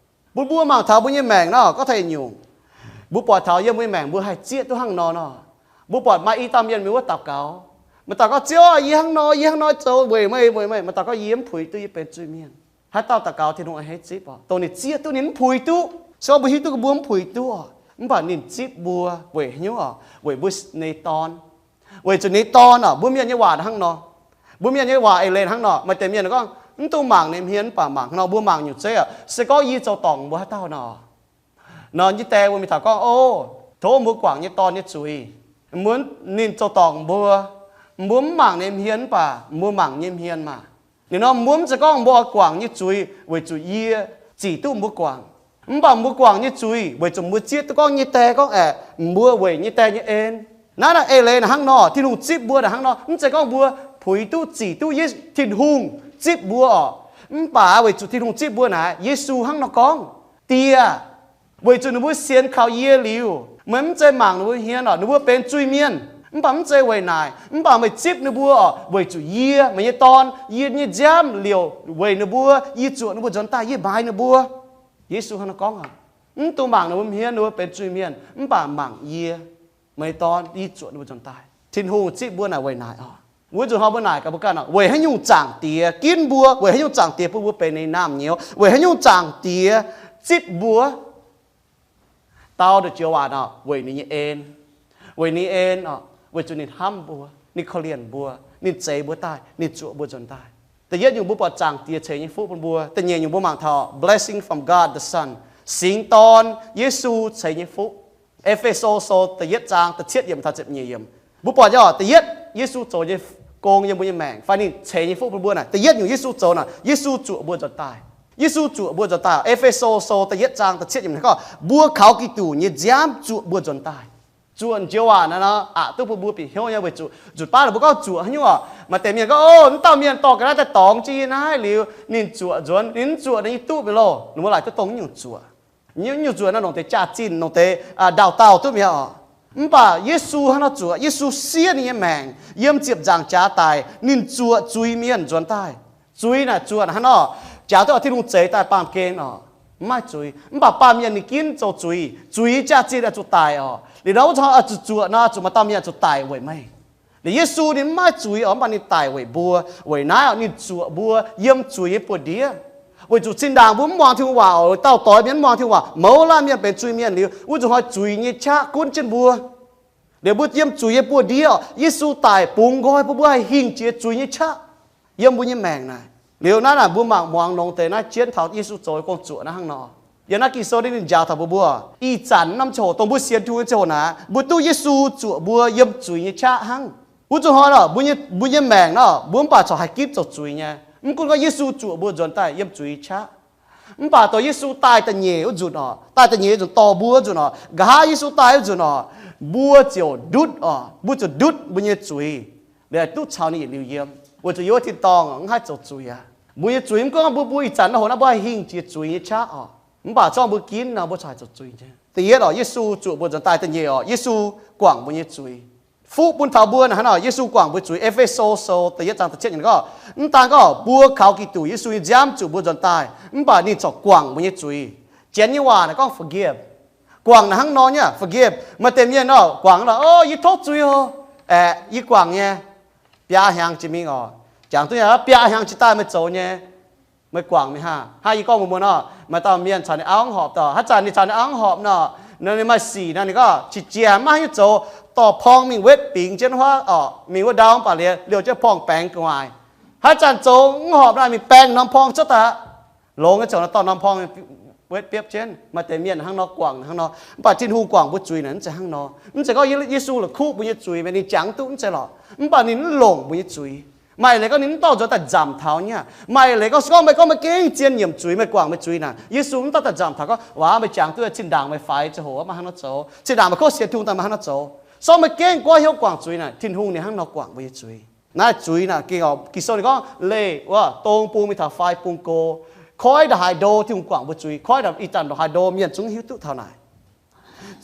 Bun mbuo mangc taux mbuo nyei maengc nor, gorngv taux nyungc, Mbuo buatc taux yiem mbuo nyei maengc mbuo haih zieqv duqv hnangv nor nor. Mbuo buatc maaih i dauh mienh mingh wuov daux gaux. Maaih dauh gorngv, Ziouv aah, yie hnangv nor, yie hnangv nor zoux weic meih, weic meih. Maaih dauh gorngv, Yie mv puix duqv, yie benx zuiz-mienh. Haaix dauh daux gaux Tin-Hungh a'hneiv zipv oc, dongh ninh zieqv duqv, ninh mv puix duqv. Se gorngv mbuo hiuv duqv mbuo mv puix duqv oc, mv baac ninh zipv mbuo weic haaix nyungc oc? Weic mbuo nyei dorn. Weic zuqc ninh nyei dorn oc, mbuo mienh nyei waac hnangv nor. Mbuo mienh nyei waac eix leiz hnangv nor. Maaih deix mienh gorngv, Mv dungx mangc ninh hmien, mv baac mangc hnangv nor. Mbuo mangc nyungc zeiv oc, se gorngv yie zoux dorngc mbuo haaix dauh nor, nor yie die wuov mingh taux gorngv, O, tov mbuo guangc nyei dorn nyei zuiz. Mbuo, ninh zoux dorngc mbuo, mbuo mv mangc ninh hmien, mv baac mbuo mangc nyei hmien maah. Ninh nor mbuo mv zeiz gorngv mbuo oix guangc nyei zuiz weic zuqc yie zic duqv mbuo guangc. Mv baac mbuo guangc nyei zuiz weic zuqc mbuo zieqv duqv gorngv nyei die gorngv aeqv, mbuo weic nyei die nyei en. Naaiv naaic eix leiz naaic hnangv nor, Tin-Hungh zipv mbuo naaic hnangv nor, mv zeiz gorngv mbuo puix duqv zic duqv Ye, Tin-Hungh zipv mbuo oc. Mv baac weic zuqc Tin-Hungh zipv mbuo naaic, Yesu hnangv nor gorngv, Die, weic zuqc ninh mbuo sienx kaux yie liuz, meih mv zeiz mangc ninh mbuo hmien oc, ninh mbuo benx zuiz-mienh. Mv baac mv zeiz weic naaic, mv baac meih zipv ninh mbuo oc, weic zuqc yie, meih nyei dorn, yie nyei nziaamv liouc weic ninh mbuo, yie zuoqc ninh mbuo nzuonx daaih, yie maaiz ninh mbuo. Yesu hnangv nor gorngv oc, Mv dungx mangc ninh mbuo hmien, ninh mbuo benx zuiz-mienh, mv baac mangc yie, meih nyei dorn, yie zuoqc ninh mbuo nzuonx daaih. Tin-Hungh zipv mbuo naaic weic naaic oc. Wuov nzunc hnoi mbuo naaic gaax mbuo ganh oc, weic haaix nyungc Zaangc Diex ginv mbuo? Weic haaix nyungc Zaangc Diex bun mbuo benx ninh nyei naamh nyouz? Weic haaix nyungc Zaangc Diex zipv mbuo dau ndoqc joux waac oc? Weic ninh nyei en. Weic ninh en oc, weic zuqc ninh hnamv mbuo, ninh korv-lienh mbuo, ninh zeix mbuo daaih, ninh zuoqc mbuo nzuonx daaih. Da'yietv nyungc mbuo buatc Zaangc Diex ceix nyei fuqv bun mbuo. Da'nyeic nyungc mbuo mangc taux blessing from God the Son, Singx Dorn Yesu ceix nyei fuqv. E^fe^so Sou da'yietv zaang da'cietv yiemc taux ziepc nyeic yiemc. Mbuo buatc nyei oc, da'yietv Yesu zoux nyei gong yiem mbuo nyei maengc fai ninh ceix nyei fuqv bun mbuo naaic, da'yietv nyungc Yesu zoux naaic, Yesu zuoqc mbuo nzuonx daaih. Yesu zuoqc mbuo nzuonx daaih. E^fe^so Sou da'yietv zaang da'cietv yiemc gorngv, Mbuo kaux Giduc nyei nziaamv zuoqc mbuo nzuonx daaih. Zuoqc joux waac naaiv nor aqc duqv bun mbuo bieqc hnyouv nyei, weic zuqc nzunc baav ninh mbuo gorngv zuoqc haaix nyungc oc? Maaih deix mienh gorngv, O, mv dauh mienh dorh ga'naaiv daaih dorngx jienv yie naaiv liuz, ninh zuoqc nzuonx, ninh mv zuoqc ninh nyei duqv mi'aqv loh. Ninh mbuo laaic duqv dongh nyungc zuoqc. Nyungc zuoqc naaiv nongc deix jaax-zinh, nongc deix ndaauh dauh duqv mi'aqv oc. Mv baac Yesu hnangv nor zuoqc. Yesu siev ninh nyei maengc yiem ziepc nzaangc jaax daic, ninh zuoqc zuiz-mienh nzuonx daaih. Zuiz naaic zuoqc hnangv nor, jaax duqv Tin-Hungh zeix daaih baamh gen oc, mv maaih zuiz. Mv baac baamh mienh ninh ginv zoux zuiz. Zuiz jaax-zinh oix zuqc daic oc. Liuz nor wuov zanc oix zuqc zuoqc nor, zuqc maaih dauh mienh oix zuqc daic weic meih. Liuz Yesu ninh mv maaih zuiz oc, mv baac ninh daic weic mbuo. Weic naaiv oc, ninh zuoqc mbuo yiem zuiz nyei buoz-ndiev. Weic zuqc zinh ndaangc mbuo mv muangx Tin-Hungh waac oc, dauh doix mienh mv muangx Tin-Hungh waac, mouz laanh mienh benx zuiz-mienh liuz, wuov nzunc hnoi zuiz nyei qaqv gunv jienv mbuo. Liuz mbuo yiem zuiz nyei buoz-ndiev oc, Yesu daic bungx nqoi bun mbuo haih hingh jiex zuiz nyei qaqv yiem mbuo nyei maengc naaic. Liuz naaiv naaic mbuo mangc muangx longx deix naaiv jienv taux Yesu zoux nyei gong-zuoqc naaiv hnangv nor. Yiem naaiv Ging-Sou ninh njaaux taux mbuo, mbuo ih zanc norm ziangh hoc dongh mbuo sienx Tin-Hungh nyei ziangh hoc naaic, mbuo duqv Yesu zuoqc mbuo yiem zuiz nyei qaqv hnangv. Wuov nzunc hnoi nor, mbuo nyei, mbuo nyei maengc nor, mbuo mv baac corc haih ginv zoux zuiz nyei. Mv gunv gorngv Yesu zuoqc mbuo nzuonx daaih yiem zuiz nyei qaqv. Mv baac dongh Yesu daaih da'nyeic wuov nzunc oc, daaih da'nyeic nzunc dorh mbuo wuov nzunc oc, nqa'haav Yesu daaih wuov nzunc oc, mbuo ziouc ndutv oc, mbuo ziouc ndutv mbuo nyei zuiz. Liuz duqv caux ninh yietc liuz yiem, weic zuqc yiem wuov tin-dorngh mv haih zoux zuiz aqv. Mbuo nyei zuiz mv gunv mbuo, mbuo ih zanc nor hoc naaiv mbuo haih hingh jiex zuiz nyei qaqv oc. Mv baac zorqv mbuo ginv nor mbuo corc haih zoux zuiz nyei. Da'yietv oc, Yesu zuoqc mbuo nzuonx daaih. Da'nyeic oc, Yesu guangc mbuo nyei zuiz. Fuqv bun taux mbuo naaic hnangv nor, Yesu guangc mbuo zuiz. E^fe^so Sou da'yietv zaang da'cietv yiemc gorngv, mv daan gorngv mbuo kaux Giduc Yesu nyei nziaamv zuoqc mbuo nzuonx daaih, mv baac ninh corc guangc mbuo nyei zuiz. Janx nyei waac naaic gorngv forgive. Guangc naaic hnangv nor nyei forgive. Maaih deix mienh nor guangc nor, O, yie tov zuiz oc. Aeqv, yie guangc nyei. Biaa hnyangx jiex mingh oc. Jangx duqv nyei, biaa hnyangx jiex daaih meih zoux nyei. Meih guangc mingh haah? Hnangv yie gorngv mbuox meih nor, maaih dauh mienh caux ninh auv mv horpc oc. Haaix zanc ninh caux ninh auv mv horpc nor, ninh maaih sic nor, ninh gorngv qiex jiez maiv haaix nyungc zoux, dorh porng mingh wetv bingx jienv huaav oc, mingh wuov ndau mv baac liuz liouh jienv porng baengx gu'nguaaic. Haaix zanc zoux mv horpc nor, mingh baeng norm porng cuotv daaih, longx nyei ziouc nor dorh norm porng wetv biopv jienv. Maaih deix mienh hnangv nor guangc hnangv nor. Mv baac Tin-Hungh guangc mbuo zuiz naaic mv zeiz hnangv nor. Mv zeiz gorngv Yesu la'kuqv mbuo nyei zuiz, ninh jangx duqv, mv zeiz lorqc. Mv baac ninh mv longc mbuo nyei zuiz. Maaih leiz gorngv ninh mv dorh nzuonx daaih nzamc taux nyei. Maaih leiz gorngv, se gorngv meih gorngv meih gengh zien nyiemc zuiz, meih guangc meih zuiz naaic, Yesu mv dorh daaih nzamc taux gorngv, Waac, meih jangx duqv, zinh ndaangc meih faix ziangh hoc maiv hnangv nor zoux, zinh ndaangc meih kov sienx Tin-Hungh daaih maiv hnangv nor zoux. Se gorngv meih gengh goiv hnyouv guangc zuiz naaic, Tin-Hungh ninh hnangv nor guangc mbuo nyei zuiz. Naaiv zuiz naaic, Ging-Sou ninh gorngv leih wuov dong bung mingh taux fai bung go, koiv ndongc haaix ndo Tin-Hungh guangc mbuo zuiz, koiv ih zanc ndongc haaix ndo mienh zungv hiuv duqv taux naaic.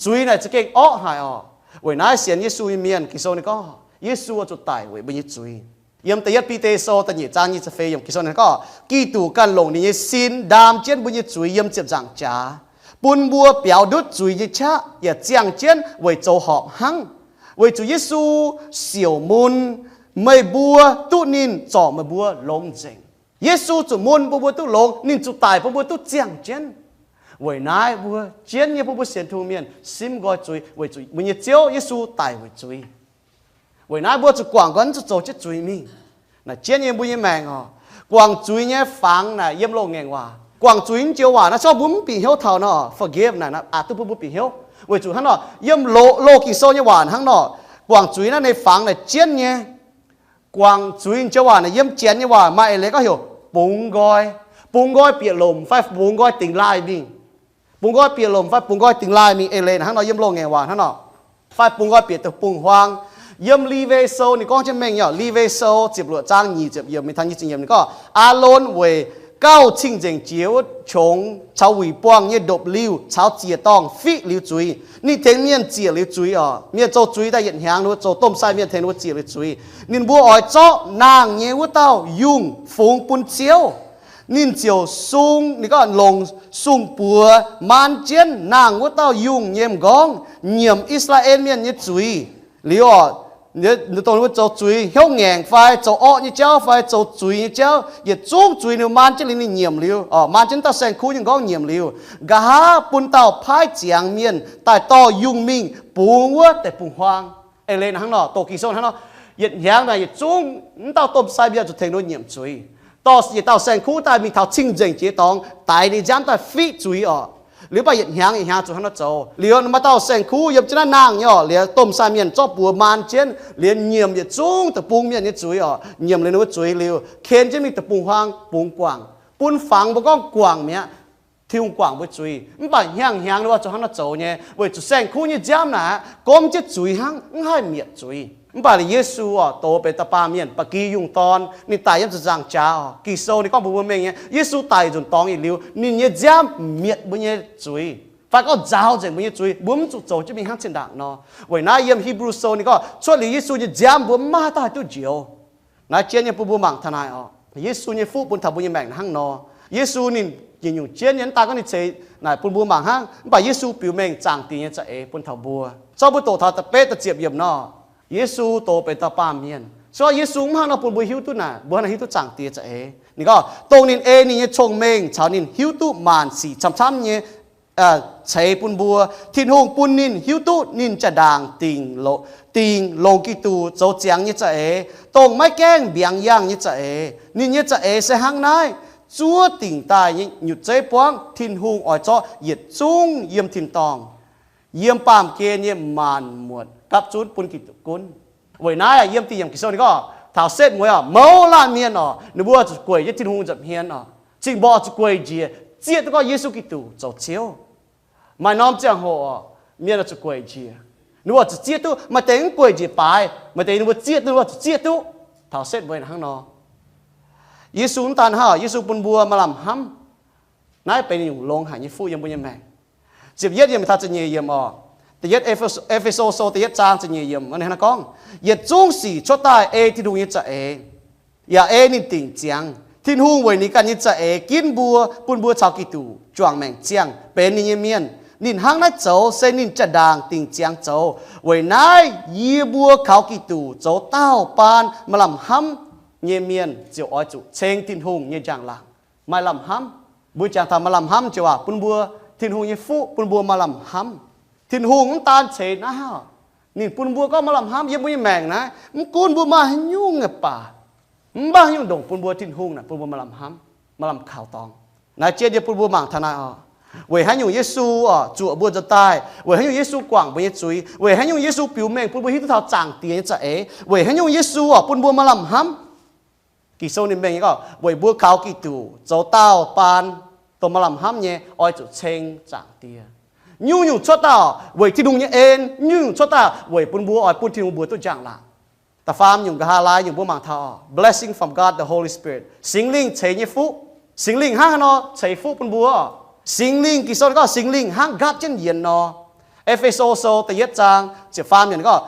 Zuiz naaic za'gengh orqv haic oc. Weic naaiv sienx Yesu nyei mienh, Ging-Sou ninh gorngv Yesu oix zuqc daic weic mbuo nyei zuiz. Yiem da'yietv Bide Sou da'nyeic zaang nyic ziepc feix yiemc, Ging-Sou ninh gorngv, Giduc ganh longc ninh nyei sin ndaam jienv mbuo nyei zuiz yiem ziepc nzaangc jaax, bun mbuo biaux ndutv zuiz nyei qaqv yaac ziangh jienv weic zoux horpc hnangv. Weic zuqc Yesu siouc mun, meih mbuo duqv ninh zorc meih mbuo longx nzengc. Yesu zuqc mun bun mbuo duqv longx, ninh zuqc daic bun mbuo duqv ziangh jienv. Weic naaiv mbuo jienv nyei bun mbuo sienx Tin-Hungh mienh simv nqoi zuiz weic zuqc mbuo nyei Ziouv Yesu daic weic zuiz. Weic naaiv mbuo zuqc guangc nqoi, zuqc zoux jienv zuiz mingh. Naaic jienv nyei mbuo nyei maengc oc, guangc zuiz nyei fangx naaic yiem loz-ngaengc waac. Guangc zuiz naaiv joux waac naaiv, se gorngv mbuo mv bieqc hnyouv taux nor, forgive naaic aqc duqv bun mbuo bieqc hnyouv. Weic zuqc hnangv nor, yiem loz, loz Ging-Sou nyei waac hnangv nor, guangc zuiz naaiv ninh fangx naaic jienv nyei. Guangc zuiz joux waac naaic yiem Janx nyei waac maaih eix leiz gorngv heuc bungx nqoi. Bungx nqoi bieqc lomc fai bungx nqoi dingx laaih mingh. Bungx nqoi bieqc lomc fai bungx nqoi dingx laaih mingh, eix leiz hnangv nor yiem loz-ngaengc waac hnangv nor. Fai bungx nqoi bieqc deic-bung-huaang. Yiem Liwe Sou ninh gorngv jienv mengh nyei oc. Liwe Sou ziepc luoqc zaang nyic ziepc yiemc mingh taux nyic ziepc yiemc ninh gorngv, Aalon weic gauh cing-nzengc jiex wuov qongx caux wuic buangh nyei ndopv-liuh caux ziec-dorngh fiqv liuz zuiz. Ninh tengx mienh ziec liuz zuiz oc. Mienh zoux zuiz daaih yietc hnyangx, ninh mbuo zoux domh sai mienh tengx ninh mbuo ziec liuz zuiz. Ninh mbuo oix zorqv nangh nyei wuov dauh yungh fungx bun Ziouv. Ninh ziouc sung, ninh gorngv longc sung-buoz maan jienv nangh wuov dauh yungh nyei m'nqorngv, nyiemc I^saa^laa^en Mienh nyei zuiz. Liuz oc, dongh ninh mbuo zoux zuiz hnyouv ngaengc fai zoux orqv nyei jauv fai zoux zuiz nyei jauv, yietc zungv zuiz ninh maan jienv liuz ninh nyiemc liuz, maan jienv dauh saeng-kuv nyei m'nqorngv nyiemc liuz, nqa'haav bun dauh paaiv ziangx mienh daaih dorh yungh mingh bungx wuov deic-bung-huaang. Eix leiz hnangv nor, doqc Ging-Sou hnangv nor, yietc hnyangx naaic yietc zungv m'dauh domh sai mienh zuqc tengx ninh mbuo nyiemc zuiz. Dorh yietc dauh saeng-kuv daaih mingh taux cing-nzengc jiex dorngx, daix ninh nziaamv daaih fiqv zuiz oc. Liuz mv baac yietc hnyangx yietc hnyangx zuqc hnangv nor zoux. Liuz maaih dauh saeng-kuv yiem jienv naaiv nangh nyei oc, liuz domh sai mienh zorqv buoz maan jienv, liuz nyiemc yietc zungv deic-bung mienh nyei zuiz oc. Nyiemc liuz ninh mbuo zuiz liuz, ken jienv mingh deic-bung-huaang bungx guangc, bun fangx mbuo gorngv guangc mi'aqv. Tin-Hungh guangc mbuo zuiz. Mv baac hnyangx-hnyangx ninh mbuo zuqc hnangv nor zoux nyei, weic zuqc saeng-kuv nyei nziaamv naaic gomv jienv zuiz hnangv, mv haih mietc zuiz. Mv baac Yesu oc, doz benx da'baamh mienh, ba'gi yungh dorn, ninh daic yiem ziepc nzaangc jaax oc. Ging-Sou ninh gorngv mbuox mbuo mengh nyei, Yesu daic nzunc dorngx yietc liuz, ninh nyei nziaamv mietc mbuo nyei zuiz, fai gorngv nzaaux nzengc mbuo nyei zuiz, mbuo mv zuqc zoux jienv mingh hnangv zinh ndaangc nor. Weic naaiv yiem Hebrew Sou ninh gorngv cuotv liuz Yesu nyei nziaamv mbuo mv maaih haaix dauh haih duqv njoux. Naaiv jienv nyei bun mbuo mangc taux naaic oc. Yesu nyei fuqv bun taux mbuo nyei maengc hnangv nor. Yesu ninh yietc nyungc jienv nyei, mv daaih gorngv ninh ceix naaic bun mbuo mangc hnangv, mv baac Yesu biux mengh Zaangc Diex nyei za'eix bun taux mbuo. Zorqv mbuo doqc taux da'betv da'ziepc yiemc nor, Yesu doz benx da'baamh mienh. Se gorngv Yesu mv hnangv nor bun mbuo hiuv duqv naaic, mbuo hnangv nor hiuv duqv Zaangc Diex za'eix. Ninh gorngv, dongh ninh ei ninh nyei cong-mengh caux ninh hiuv duqv maanc sic camv-camv nyei ceix bun mbuo. Tin-Hungh bun ninh hiuv duqv ninh jaa-ndaangc dingc, dingc longc Giduc zoux ziangx nyei za'eix, dongh maiv gaengh mbiaangx yangh nyei za'eix. Ninh nyei za'eix se hnangv naaiv, zuov dingc daaih nyei nyutc zeiv buangv Tin-Hungh oix zorqv yietc zungv yiem tin-dorngh, yiem baamh gen nyei maanc muotc gapv zunv bun Giduc gunv. Weic naaiv yiem da'yietv yiemc Ging-Sou ninh gorngv taux setv mueiz oc, mouz laanh mienh oc, ninh mbuo zuqc gueic jienv Tin-Hungh nza'hmien oc. Cing-mborqc zuqc gueic njiec, zieqv duqv gorngv Yesu Giduc zoux Ziouv. Maaih norm ziangh hoc oc, mienh zuqc gueic njiec. Ninh mbuo zuqc zieqv duqv, maaih deix mv gueic njiec baaix, maaih deix ninh mbuo zieqv duqv, ninh mbuo zuqc zieqv duqv. Taux setv mueiz hnangv nor. Yesu mv daan hnangv, Yesu bun mbuo maaih lamh hnamv. Naaiv benx nyungc longx haic nyei fuqv yiem mbuo nyei maengc. Ziepc yietv yiem taux ziepc nyeic yiem oc. Da'yietv E^fe^so Sou da'yietv zaang ziepc nyeic yiem hnangv naaiv gorngv, yietc zungv sic cuotv daaih ei Tin-Hungh nyei za'eix, yaac ei ninh dingc ziangx. Tin-Hungh weic ninh ganh nyei za'eix ginv mbuo, bun mbuo caux Giduc juangc maengc ziangh benx ninh nyei mienh. Ninh hnangv naaiv zoux se ninh jaa-ndaangc dingc ziangx zoux. Weic naaiv yie mbuo kaux Giduc zoux daauh baan maaih lamh hnamv nyei mienh ziouc oix zuqc ceng Tin-Hungh nyei njang-laangc. Maaih lamh hnamv. Mbuo jangx taux maaih lamh hnamv joux waac bun mbuo, Tin-Hungh nyei fuqv bun mbuo maaih lamh hnamv. Tin-Hungh mv daan ceix naaiv hnangv, ninh bun mbuo gorngv maaih lamh hnamv yiem mbuo nyei maengc naaiv. Mv gunv mbuo maaih haaix nyungc nyei baac, mv baac haaix nyungc ndongc bun mbuo, Tin-Hungh naaic bun mbuo maaih lamh hnamv, maaih lamh kaux dorngx. Naaiv jienv yie bun mbuo mangc taux naaic oc. Weic haaix nyungc Yesu oc zuoqc mbuo nzuonx daaih? Weic haaix nyungc Yesu guangc mbuo nyei zuiz? Weic haaix nyungc Yesu biux mengh bun mbuo hiuv duqv taux Zaangc Diex nyei za'eix? Weic haaix nyungc Yesu oc bun mbuo maaih lamh hnamv? Ging-Sou ninh mengh nyei gorngv, weic mbuo kaux Giduc zoux daauh baan, dongh maaih lamh hnamv nyei, oix zuqc ceng Zaangc Diex. Nyungc-nyungc cuotv daaih weic Tin-Hungh nyei en, nyungc-nyungc cuotv daaih weic bun mbuo oix bun Tin-Hungh mbuox duqv njang-laangc. Da'faam nyungc, nqa'haav laai nyungc mbuo mangc taux blessing from God the Holy Spirit, Singx Lingh ceix nyei fuqv. Singx Lingh hnangv haaix nor ceix fuqv bun mbuo? Singx Lingh, Ging-Sou gorngv Singx Lingh hnangv nqaatv jienv yienx nor. E^fe^so Sou da'yietv zaang ziepc faam yiemc gorngv,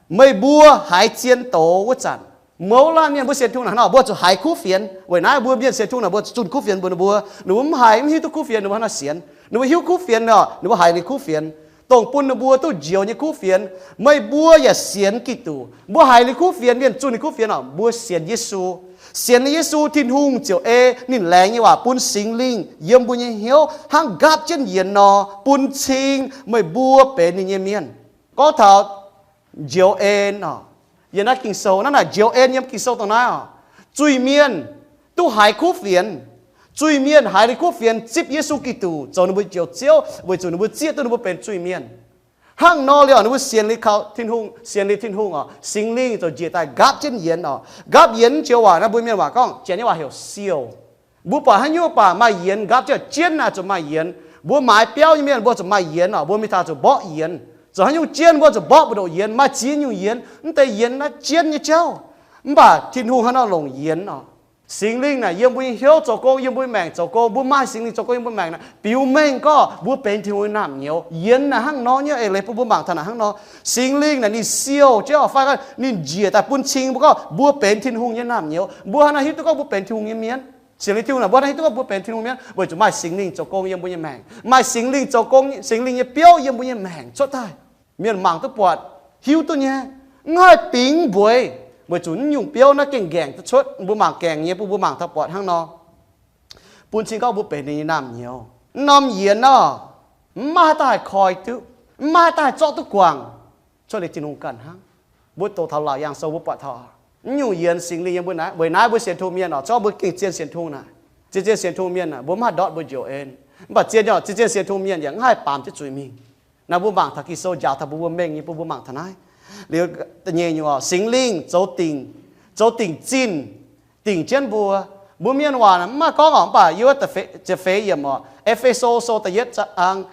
meih mbuo haiz zien doz wuov zanc, Mouz laanh mienh mbuo sienx Tin-Hungh naaic hnangv nor, mbuo zuqc haiz kuv fienx. Weic naaiv mbuo mienh sienx Tin-Hungh naaic mbuo zuqc zunh kuv fienx mbuox ninh mbuo. Ninh mbuo mv haiz, mv hiuv duqv kuv fienx, ninh mbuo hnangv nor sienx. Ninh mbuo hiuv kuv fienx nor, ninh mbuo haiz ninh kuv fienx, dongh bun ninh mbuo duqv njoux nyei kuv fienx. Meih mbuo yaac sienx Giduc. Mbuo haiz ninh kuv fienx, mienh zunh ninh kuv fienx oc, mbuo sienx Yesu. Sienx ninh Yesu, Tin-Hungh ziouc ei ninh laengz nyei waac bun Singx Lingh yiem mbuo nyei hnyouv hnangv nqaapv jienv yienx nor, bun cing meih mbuo benx ninh nyei mienh. Gorngv taux njoux en oc, yiem naaiv Ging-Sou naaiv naaic njoux en yiem Ging-Sou dongh naaiv oc, zuiz-mienh duqv haiz kuv fienx. Zuiz-mienh haiz ninh kuv fienx zipv Yesu Giduc zoux ninh mbuo Njoux Ziouv weic zuqc ninh mbuo zieqv duqv ninh mbuo benx zuiz-mienh. Hnangv nor liuz ninh mbuo sienx liuz kaux Tin-Hungh, sienx liuz Tin-Hungh oc, Singx Lingh ziouc njiec daaih nqaapv jienv yienx oc. Nqaapv yienx joux waac naaiv mbuo mienh waac gorngv, Janx nyei waac heuc siouh. Mbuo buatc haaix nyungc baac maaih yienx nqaapv jienv, jienv naaic zuqc maaih yienx. Mbuo maaiz biauv nyei mienh mbuo zuqc maaih yienx oc, mbuo mingh taux zuqc mborqv yienx. Zoux haaix nyungc jienv mbuo zuqc mborqv mbu'ndongx yienx, maaih ziex nyungc yienx, mv deix yienx naaiv jienv nyei jauv. Mv baac Tin-Hungh hnangv nor longc yienx oc. Singx Lingh naaic yiem mbuo nyei hnyouv zoux gong, yiem mbuo nyei maengc zoux gong. Mbuo maaih Singx Lingh zoux gong yiem mbuo maengc naaic, biux mengh gorngv mbuo benx Tin-Hungh nyei naamh nyouz. Yienx naaic hnangv nor nyei, eix leiz bun mbuo mangc taux naaic hnangv nor. Singx Lingh naaic ninh siouh jienv oc, fai ninh njiec daaih bun cing mbuo gorngv mbuo benx Tin-Hungh nyei naamh nyouz. Mbuo hnangv naaiv hiuv duqv gorngv mbuo benx Tin-Hungh nyei mienh. Sienx liuz Tin-Hungh naaic mbuo hnangv hiuv duqv gorngv mbuo benx Tin-Hungh mienh weic zuqc maaih Singx Lingh zoux gong yiem mbuo nyei maengc. Maaih Singx Lingh zoux gong, Singx Lingh nyei biouv yiem mbuo nyei maengc cuotv daaih. Mienh mangc duqv buatc, hiuv duqv nyei, mv haih bingx mbueix, weic zuqc naaiv nyungc biouv naaiv gengh nqaengc duqv cuotv. Mbuo mangc gaengc nyei, bun mbuo mangc taux buatc hnangv nor, bun cing gorngv mbuo benx ninh nyei naamh nyouz. Naaiv norm yienx nor, mv maaih haaix dauh haih koi duqv, mv maaih haaix dauh haih zorqv duqv guangc, cuotv liuz Tin-Hungh ganh hnangv. Mbuo doqc taux Laauc Yaangh Sou mbuo buatc taux, naaiv nyungc yienx Singx Lingh yiem mbuo naaiv. Weic naaiv mbuo sienx Tungh mienh oc, zorqv mbuo gengh zien sienx Tungh naaic, zien zien sienx Tungh mienh naaic, mbuo mv haih ndortv mbuo njoux en. Mv baac zien, zien zien sienx Tungh mienh yaac mv haih baamz jienv zuiz mingh. Naaiv mbuo mangc taux Ging-Sou njaaux taux mbuo, mbuo mengh nyei, bun mbuo mangc taux naaiv. Liuz nyeic nyungc oc, Singx Lingh zoux dingc, zoux dingc zinh, dingc jienv mbuo. Mbuo mienh waac mv maaih gorngv oc, mv baac yiem ziepc feix yiemc oc, E^fe^so Sou da'yietv zaang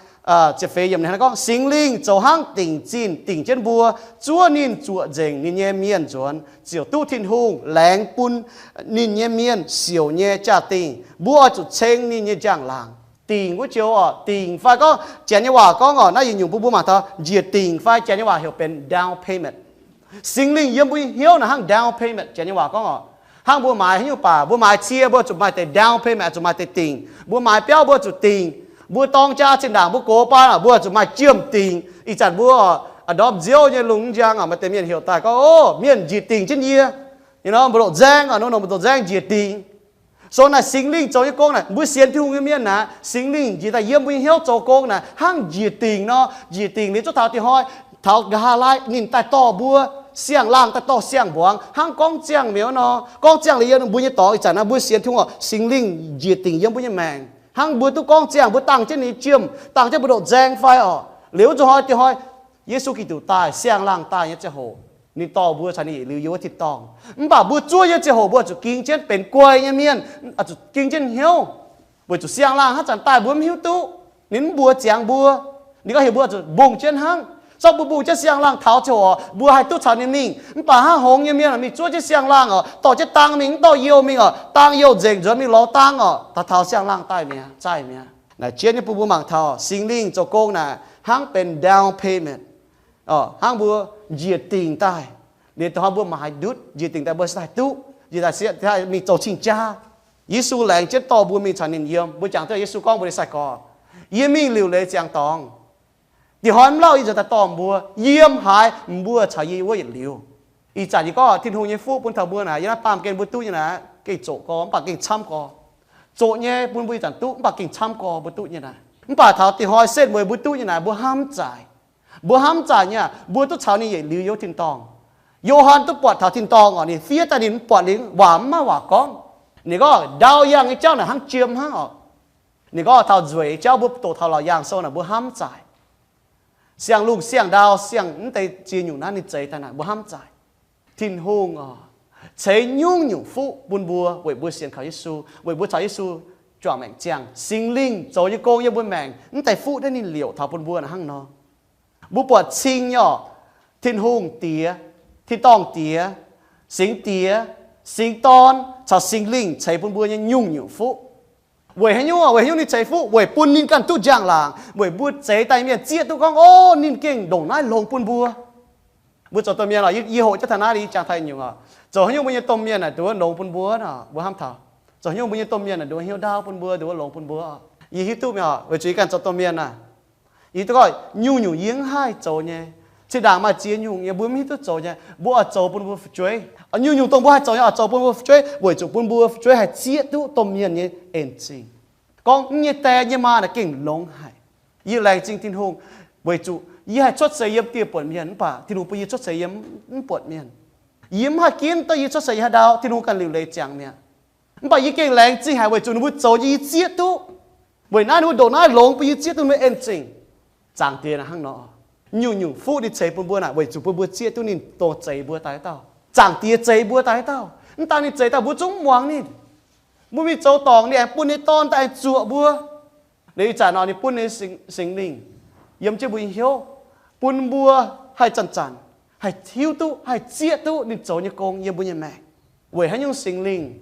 ziepc feix yiemc ninh hnangv gorngv, Singx Lingh zoux hnangv dingc zinh dingc jienv mbuo, zuov ninh zuoqc nzengc ninh nyei mienh nzuonx, ziouc duqv Tin-Hungh laengz bun ninh nyei mienh siouc nyei jaa-dingh. Mbuo oix zuqc ceng ninh nyei njang-laangc. Dingc wuov joux oc, dingc fai gorngv Janx nyei waac gorngv oc, naaiv yietc nyungc bun mbuo mangc taux njiec dingc fai Janx nyei waac heuc benx down payment. Singx Lingh yiem mbuo nyei hnyouv naaic hnangv down payment, Janx nyei waac gorngv oc. Hnangv mbuo maaiz haaix nyungc baac mbuo maaiz cie, mbuo zuqc maaih deix down payment, zuqc maaih deix dingc. Mbuo maaiz biauv mbuo zuqc dingc. Mbuo dorng jaa zinh ndaangc mbuo gox baan oc, mbuo zuqc maaih jiem dingc. Ih zanc mbuo ndorm nziouv nyei lungh njang oc, maaih deix mienh heuc daaih gorngv, o, mienh njiec dingc jienv yie. Mbu'ndongx nzaeng oc, nongx mbu'ndongx nzaeng njiec dingc. So naaic Singx Lingh zoux nyei gong naaic, mbuo sienx Tin-Hungh nyei mienh naaic, Singx Lingh njiec daaih yiem mbuo nyei hnyouv zoux gong naaic, hnangv njiec dingc nor. Njiec dingc liuz zuov taux dinh hnoi, taux nqa'haav laai ninh daaih dorh mbuo siang-laangh, daaih dorh siang-mbuangz, hnangv gorngv ziangh mi'aqv nor. Gorngv ziangh liuz yiem mbuo nyei dorngx, ih zanc naaiv mbuo sienx Tin-Hungh oc, Singx Lingh njiec dingc yiem mbuo nyei maengc, hnangv mbuo duqv gorngv ziangh, mbuo dangh jienv ninh nyei jiem, dangh jienv mbu'ndongx nzaeng fai oc. Liuz zuov hnoi dinh hnoi Yesu Giduc daaih, siang-laangh daaih nyei ziangh hoc, ninh dorh mbuo caux ninh yietc liuz yiem wuov tin-dorngh. Mv baac mbuo zuov yiem ziangh hoc mbuo zuqc ging jienv benx guai nyei mienh, zuqc ging jienv hnyouv, weic zuqc siang-laangh hnangv zanc daaih mbuo mv hiuv duqv. Ninh mv mbuox ziangx mbuo. Ninh gorngv heuc mbuo zuqc mbungh jienv hnangv. Zorqv mbuo mbungh jienv siang-laangh taux ziangh hoc mbuo haih duqv caux ninh mingh. Mv baac hnangv hngongx nyei mienh mingh zuov jienv siang-laangh oc, dorh jienv dang mingh, mv dorh youh mingh oc, dang youh nzengc nzuonx mingh lorz dang oc, taux taux siang-laangh daaih mi'aqv, zaih mi'aqv. Naaic jienv nyei bun mbuo mangc taux Singx Lingh zoux gong naaic hnangv benx down payment. Hnangv mbuo njiec dingc daaih, liuz dinh hnoi mbuo maaih haaix ndutv njiec dingc daaih mbuo se haih duqv, njiec daaih se mingh zoux cing-jaa. Yesu laengz jienv dorh mbuo mingh caux ninh yiem. Mbuo jangx duqv Yesu gorngv mbuox ninh sai-gorx, yie mingh liuc leiz ziangx dorngx. Dinh hnoi mv lauh yie nzuonx daaih dorh mbuo. Yiem haaix, mbuo caux yie wuov yietc liuz. Ih zanc yie gorngv Tin-Hungh nyei fuqv bun taux mbuo naaic, yiem naaiv baamh gen mbuo duqv nyei naaic gengh zoqc gorx mv baac gengh camv gorx. Zoqc nyei bun mbuo ih zanc duqv mv baac gengh camv gorx mbuo duqv nyei naaic. Mv baac taux dinh hnoi setv mueiz mbuo duqv nyei naaic mbuo hnamv zaaic. Mbuo hnamv zaaic nyei aac, mbuo duqv caux ninh yietc liuz yiem tin-dorngh. Yo^han duqv buatc taux tin-dorngh oc, ninh fiev daaih ninh mv buatc liuz waac mv maaih waac gorngv. Ninh gorngv ndau yangh nyei jauv naaic hnangv jiem hnangv oc. Ninh gorngv taux nzueic nyei jauv mbuo doqc taux Laauc Yaangh Sou naaic mbuo hnamv zaaic. Siang-lungh siang-ndau siang mv deix ziex nyungc naaiv ninh zeix daaih naaic mbuo hnamv zaaic. Tin-Hungh oc, ceix nyungc-nyungc fuqv bun mbuo weic mbuo sienx kaux Yesu, weic mbuo caux Yesu juangc maengc ziangh. Singx Lingh zoux nyei gong yiem mbuo maengc, mv deix fuqv naaiv ninh liouc taux bun mbuo naaic hnangv nor. Mbuo buatc cing nyei oc, Tin-Hungh Diex, tin-dorngh Diex, Singx Diex, Singx Dorn caux Singx Lingh ceix bun mbuo nyei nyungc-nyungc fuqv. Weic haaix nyungc? Weic haaix nyungc ninh ceix fuqv? Weic bun ninh ganh duqv njang-laangc, weic mbuo zeix daaih mienh zieqv duqv gorngv, o, ninh gengh ndongc naaiv longx bun mbuo. Mbuo zoux domh mienh oc, yie hoqc jienv taux naaiv, yie jangx taux nyungc oc. Zoux haaix nyungc mbuo nyei domh mienh naaic nduov longx bun mbuo nor, mbuo hnamv taux, zoux haaix nyungc mbuo nyei domh mienh naaic nduov hnyouv ndaauv bun mbuo, nduov longx bun mbuo? Yie hiuv duqv mi'aqv, weic zuqc yie ganh zoux domh mienh naaic, yie duqv gorngv nyungc-nyungc yie mv haih zoux nyei. Zinh ndaangc maaih ziex nyungc nyei mbuo mv hiuv duqv zoux nyei, mbuo oix zoux bun mbuo fu'jueiv. Nyungc-nyungc dongh mbuo haih zoux nyei oix zoux bun mbuo fu'jueiv, weic zuqc bun mbuo fu'jueiv haih zieqv duqv domh mienh nyei en-zingh. Gorngv nyei die nyei maa naaic gengh longx haic. Yie laengz zingh Tin-Hungh, weic zuqc yie haih cuotv seix yiem dieh buonc mienh, mv baac Tin-Hungh bun yie cuotv seix yiem mv buonc mienh. Yie mv haih ginv duqv yie cuotv seix yiem haaix ndau, Tin-Hungh ganh liuc leiz ziangx mi'aqv. Mv baac yie gengh laengz zingh haic weic zuqc ninh mbuo zoux nyei yie zieqv duqv. Weic naaiv ninh mbuo ndongc naaiv longx bun yie zieqv duqv ninh mbuo en-zingh. Zaangc Diex hnangv nor, nyungc-nyungc fuqv ninh ceix bun mbuo naaic weic zuqc bun mbuo zieqv duqv ninh dongh zeix mbuo daaih dauh. Zaangc Diex zeix mbuo daaih dauh. Mv daaih ninh zeix dauh mbuo zungv mv muangx ninh. Mbuo mingh zoux dorngc ninh aengx bun ninh nyei Dorn daaih aengx zuoqc mbuo. Liuz ih zanc nor ninh bun ninh Singx Lingh yiem jienv mbuo nyei hnyouv, bun mbuo haih zanc-zanc haih hiuv duqv, haih zieqv duqv ninh zoux nyei gong yiem mbuo nyei maengc. Weic haaix nyungc Singx Lingh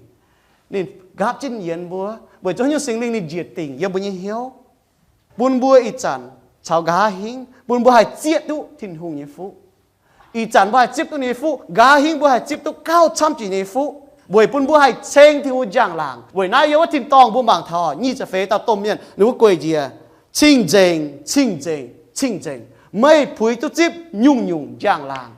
ninh nqaapv jienv yienx mbuo? Weic zuqc haaix nyungc Singx Lingh ninh njiec dingc yiem mbuo nyei hnyouv, bun mbuo ih zanc caux nqa'haav hingv, bun mbuo haih zieqv duqv Tin-Hungh nyei fuqv. Ih zanc mbuo haih zipv duqv ninh nyei fuqv, nqa'haav hingv mbuo haih zipv duqv gauh camv jiex nyei fuqv, weic bun mbuo haih ceng Tin-Hungh njang-laangc. Weic naaiv yiem wuov tin-dorngh mbuo mangc taux nyic ziepc feix dauh domh mienh ninh mbuo gueic njiec, cing-nzengc, cing-nzengc, cing-nzengc, meih puix duqv zipv nyungc-nyungc njang-laangc,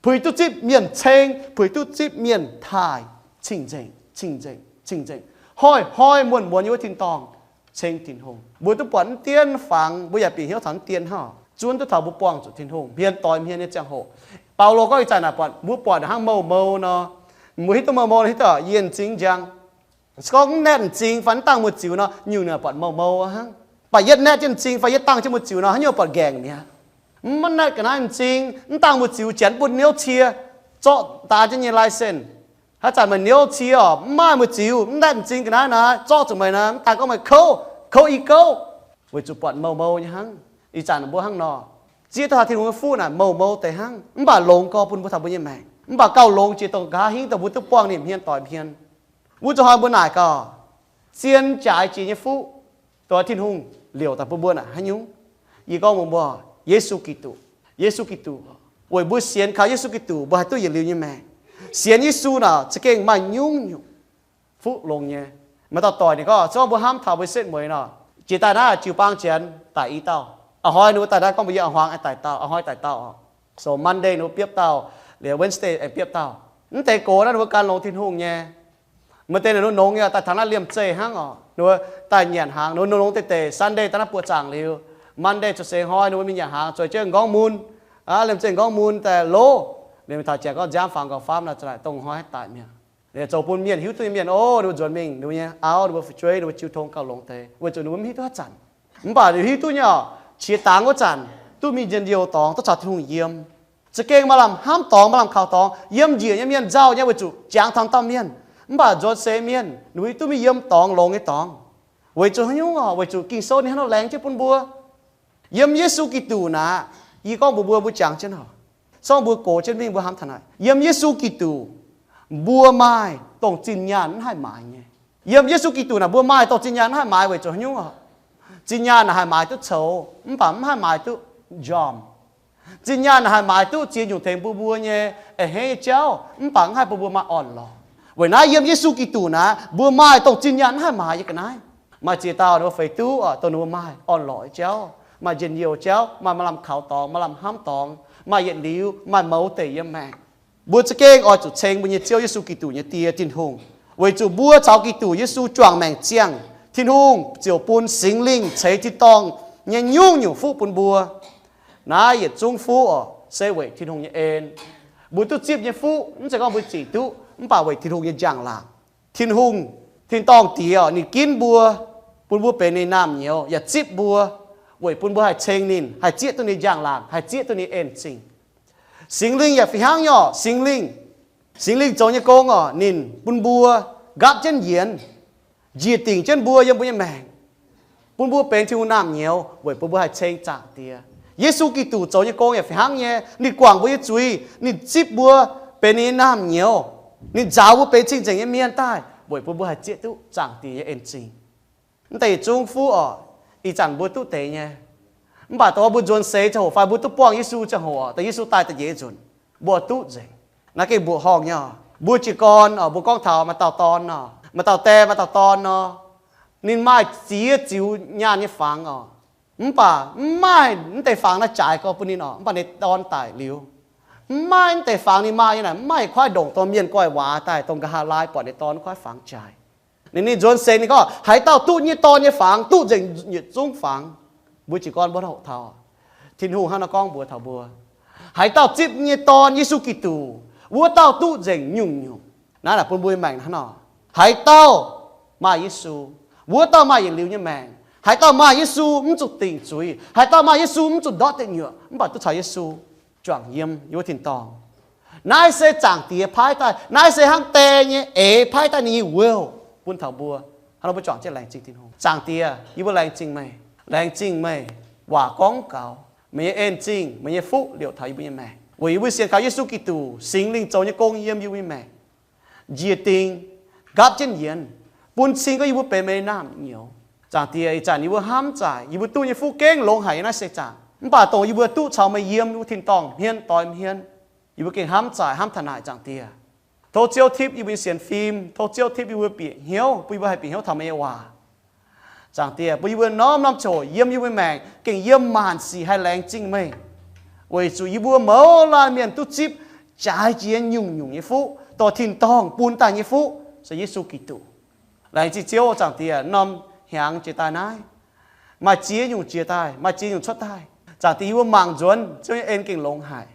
puix duqv zipv mienh ceng, puix duqv zipv mienh taaih, cing-nzengc, cing-nzengc, cing-nzengc, hnoi-hnoi muonz-muonz yiem wuov tin-dorngh ceng Tin-Hungh. Mbuo duqv buatc mv dien fangx, mbuo yaac bieqc hnyouv taux mv dien hnangv, zuonv duqv taux mbuo buangh zuqc Tin-Hungh hmien doix hmien nyei ziangh hoc. Baulo gorngv ih zanc naaic buatc mbuo buatc hnangv mou-mou nor, mbuo hiuv duqv mou-mou hiuv duqv yie m'zing njang. Se gorngv mv naetv m'zing fai mv dangh muoz-ziux nor, nyungc naaic buatc mou-mou hnangv. Mv baac yietv naetv jienv m'zing fai yietv dangh jienv muoz-ziux nor, haaix nyungc buatc nqaengc mi'aqv. Mv maaih naetv ga'naaiv m'zing, mv dangh muoz-ziux janx bun niouv cie, zorqv daaih jienv nyei license. Haaix zanc meih niouv cie oc, mv maaih muoz-ziux, mv naetv m'zing ga'naaiv naaic, zorqv zuqc meih naaic, mv daaih gorngv meih kouv, kouv i gouv, weic zuqc buatc mou-mou nyei hnangv. Ih zanc mbuo hnangv nor, zieqv duqv taux Tin-Hungh nyei fuqv naaic mou-mou deix hnangv, mv baac longx gorx bun mbuo taux mbuo nyei maengc. Mv baac gauh longx jiex dongh nqa'haav hingv dongh mbuo duqv buangh ninh hmien doix hmien. Wuov zuqc hnoi mbuo naaic gaax, zien jaaix jiex nyei fuqv, dongh Tin-Hungh liouc daaih bun mbuo naaic haaix nyungc? Yie gorngv mbuox mbuo, Yesu Giduc. Yesu Giduc. Weic mbuo sienx kaux Yesu Giduc, mbuo haih duqv yietc liuz nyei maengc. Sienx Yesu naaic za'gengh maaih nyungc-nyungc fuqv longx nyei. Maaih dauh doic ninh gorngv, se gorngv mbuo hnamv taux mbuo setv mueiz nor, jiex daaih naaiv jiu-baang janx daic i dauh. A'hnoi ninh mbuo daaih naaiv gorngv mbuox yie a'hmuangx aengx daic dauh, a'hnoi daic dauh oc. So Monday ninh mbuo biopv dauh, liuz Wednesday aengx biopv dauh. Mv deix gox naaiv ninh mbuo gan longx Tin-Hungh nyei. Maaih deix ninh mbuo nongx yaac daaih taux naaiv liemh zeih hnangv oc. Ninh mbuo daaih nyanc hnaangx, ninh mbuo nongx deix deix Sunday daaih naaiv buoqc zaangc liuz, Monday cuotv seix hnoi ninh mbuo mingh nyanc hnaangx, zueiz jienv m'nqorngv mun, liemh zeih m'nqorngv mun daaih loh. Liuz mingh taux janx gorngv nziaamv fangx gauh famv nor, za'naaic dongh hnoi haih daic mi'aqv. Liuz zoux bun mienh hiuv duqv nyei mienh, o, ninh mbuo nzuonx mingh, ninh mbuo nyei auv, ninh mbuo fu'jueiv, ninh mbuo jiu tong gauh longx deix, weic zuqc ninh mbuo mv hiuv duqv haaix zanc. Mv baac liuz hiuv duqv nyei oc, qiex dangx wuov zanc duqv mingh njien-youh dorngx, duqv caux Tin-Hungh yiem. Za'gengh maaih lamh hnamv dorngx, maaih lamh kaux dorngx, yiem njiec nyei mienh nzauh nyei weic zuqc jangx taux dauh mienh. Mv baac nzuonx seix mienh ninh mbuo duqv mingh yiem dorngx longx nyei dorngx. Weic zuqc haaix nyungc oc? Weic zuqc Ging-Sou ninh hnangv nor laengz jienv bun mbuo. Yiem Yesu Giduc naaic, yie gorngv mbuox mbuo, mbuo jangx jienv oc. Sorng mbuo gox jienv mingh mbuo hnamv taux naaic, yiem Yesu Giduc, mbuo maaih dongh zinh nyaanh mv haih maaiz nyei. Yiem Yesu Giduc naaic mbuo maaih dongh zinh nyaanh mv haih maaiz weic zuqc haaix nyungc oc? Zinh nyaanh naaic haih maaiz duqv coux, mv baac mv haih maaiz duqv njormh. Zinh nyaanh naaic haih maaiz duqv ziex nyungc tengx bun mbuo nyei a'hneiv nyei jauv, mv baac mv haih bun mbuo maaih orn-lorqc. Weic naaiv yiem Yesu Giduc naaic, mbuo maaih dongh zinh nyaanh mv haih maaiz nyei ga'naaiv. Maaih ziex dauh ninh mbuo feix duqv oc, dongh ninh mbuo maaih orn-lorqc nyei jauv, maaih njien-youh jauv, maaih maaih lamh kaux dorngx, maaih lamh hnamv dorngx, maaih yietc liuz, maaih mouz deic yiem maengc. Mbuo za'gengh oix zuqc ceng mbuo nyei Ziouv Yesu Giduc nyei Die, Tin-Hungh, weic zuqc mbuo caux Giduc Yesu juangc maengc ziangh, Tin-Hungh ziouc bun Singx Lingh ceix tin-dorngh nyei nyungc-nyungc fuqv bun mbuo. Naaiv yietc zungv fuqv oc, se weic Tin-Hungh nyei en. Mbuo duqv zipv nyei fuqv mv zeiz gorngv mbuo zic duqv, mv baac weic Tin-Hungh nyei njang-laangc. Tin-Hungh, tin-dorngh Diex oc, ninh ginv mbuo, bun mbuo benx ninh naamh nyouz, yaac zipv mbuo, weic bun mbuo haih ceng ninh, haih zieqv duqv ninh njang-laangc, haih zieqv duqv ninh en-zingh. Singx Lingh yaac fih hnangv nyei oc. Singx Lingh, Singx Lingh zoux nyei gong oc, ninh bun mbuo nqaapv jienv yienx, njiec dingc jienv mbuo yiem mbuo nyei maengc, bun mbuo benx Tin-Hungh naamh nyouz weic bun mbuo haih ceng Zaangc Diex. Yesu Giduc zoux nyei gong yaac fih hnangv nyei. Ninh guangc mbuo nyei zuiz, ninh zipv mbuo benx ninh nyei naamh nyouz, ninh nzaaux mbuo benx cing-nzengc nyei mienh daaih weic bun mbuo haih zieqv duqv Zaangc Diex nyei en-zingh. Mv deix yietc zungv fuqv oc, ih zanc mbuo duqv deix nyei. Mv baac dongh mbuo nzuonx seix ziangh hoc fai mbuo duqv buangh Yesu ziangh hoc, dongh Yesu daaih da'nyeic nzunc, mbuo duqv nzengc. Naaiv gengh mbuoqc horngh nyei oc. Mbuo jiez gorn oc, mbuo gorngv taux maaih dauh dorn oc, maaih dauh die, maaih dauh dorn nor, ninh maaih ziex ziux nyaanh nyei fangx oc. Mv baac mv maaih mv deix fangx naaiv jaaix gorx bun ninh oc. Mv baac ninh dorn daic liuz, mv maaih mv deix fangx ninh maaih nyei naaic, mv maaih kuaaiv ndongc dorh mienh guaih waac daaih dongh nqa'haav laai buatc ninh dorn kuaaiv fangx jaaix. Ninh, ninh nzuonx seix ninh gorngv, haaix dauh duqv nyei dorn nyei fangx duqv nzengc yietc zungv fangx. Mbuo jiez gorn mbuo hoqc taux Tin-Hungh hnangv nor gorngv mbuox taux mbuo, haaix dauh zipv nyei dorn Yesu Giduc, wuov dauh duqv nzengc nyungc-nyungc. Naaiv naaic bun mbuo maengc hnangv nor, haaix dauh maaih Yesu, wuov dauh maaih yietc liuz nyei maengc. Haaix dauh maaih Yesu mv zuqc dingc zuiz. Haaix dauh maaih Yesu mv zuqc ndortv deic nyuoqc mv baac duqv caux Yesu juangc yiem yie wuov tin-dorngh. Naaiv se Zaangc Diex paaiv daaih. Naaiv se hnangv die nyei eix paaiv daaih ninh nyei will bun taux mbuo. Hnangv nor mbuo juangc jienv laengz zingh Tin-Hungh. Zaangc Diex, yie mbuo laengz zingh meih. Laengz zingh meih waac gorngv gaux, meih nyei en zingh, meih nyei fuqv liouc taux yie mbuo nyei maengc. Weic yie mbuo sienx kaux Yesu Giduc, Singx Lingh zoux nyei gong yiem yie mbuo nyei maengc, njiec dingh, nqaapv jienv yienx, bun cing gorngv yie mbuo benx meih nyei naamh nyouz. Zaangc Diex, ih zanc yie mbuo hnamv zaaic yie mbuo duqv nyei fuqv gengh longx haic yiem naaiv seix zaangc. Mv baac dongh yie mbuo duqv caux meih yiem yie mbuo tin-dorngh hmien doix hmien, yie mbuo gengh hnamv zaaic hnamv taux naaic, Zaangc Diex. Tov Ziouv tipv yie mbuo nyei sienx fim, tov Ziouv tipv yie mbuo bieqc hnyouv, bun yie mbuo haih bieqc hnyouv taux meih nyei waac. Zaangc Diex, bun yie mbuo norm-norm ziouc yiem yie mbuo maengc gengh yiem maanc sic haih laengz zingh meih, weic zuqc yie mbuo mouz laanh mienh duqv zipv jaaix jiex nyungc-nyungc nyei fuqv, dorh tin-dorngh bun daaih nyei fuqv se Yesu Giduc. Laengz zingh Ziouv, Zaangc Diex, norm hnyangx jiex daaih naaiv, maaih ziex nyungc jiex daaih, maaih ziex nyungc cuotv daaih. Zaangc Diex, yie mbuo mangc nzuonx Ziouv nyei en gengh longx haic.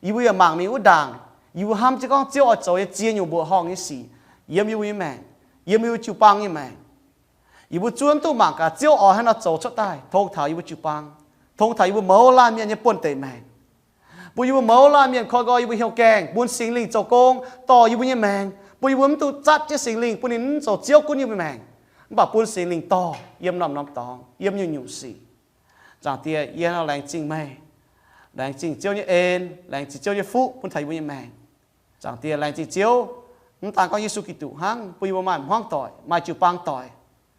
Yie mbuo yaac mangc mingh wuov ndaangc, yie mbuo hnamv jienv gorngv Ziouv oix zoux nyei ziex nyungc mbuoqc horngh nyei sic yiem yie mbuo nyei maengc, yiem yie mbuo jiu-baang nyei maengc. Yie mbuo zuov duqv mangc gaax Ziouv oix haaix nor zoux cuotv daaih tong taux yie mbuo jiu-baang, tong taux yie mbuo mouz laanh mienh nyei buonv-deic maengc, bun yie mbuo mouz laanh mienh koi nqoi yie mbuo hnyouv gaengh, bun Singx Lingh zoux gong dorh yie mbuo nyei maengc, bun yie mbuo mv dungx zatv jienv Singx Lingh bun ninh mv zoux Ziouv gunv yie mbuo maengc, mv baac bun Singx Lingh dorh yiem norm-norm dorngx, yiem nyungc-nyungc sic. Zaangc Diex, yie nor laengz zingh meih, laengz zingh Ziouv nyei en, laengz zingh Ziouv nyei fuqv bun taux yie mbuo nyei maengc. Zaangc Diex, laengz zingh Ziouv, mv daan gorngv Yesu Giduc hnangv bun yie mbuo maaih hmuangv doic, maaih jiu-baang doic,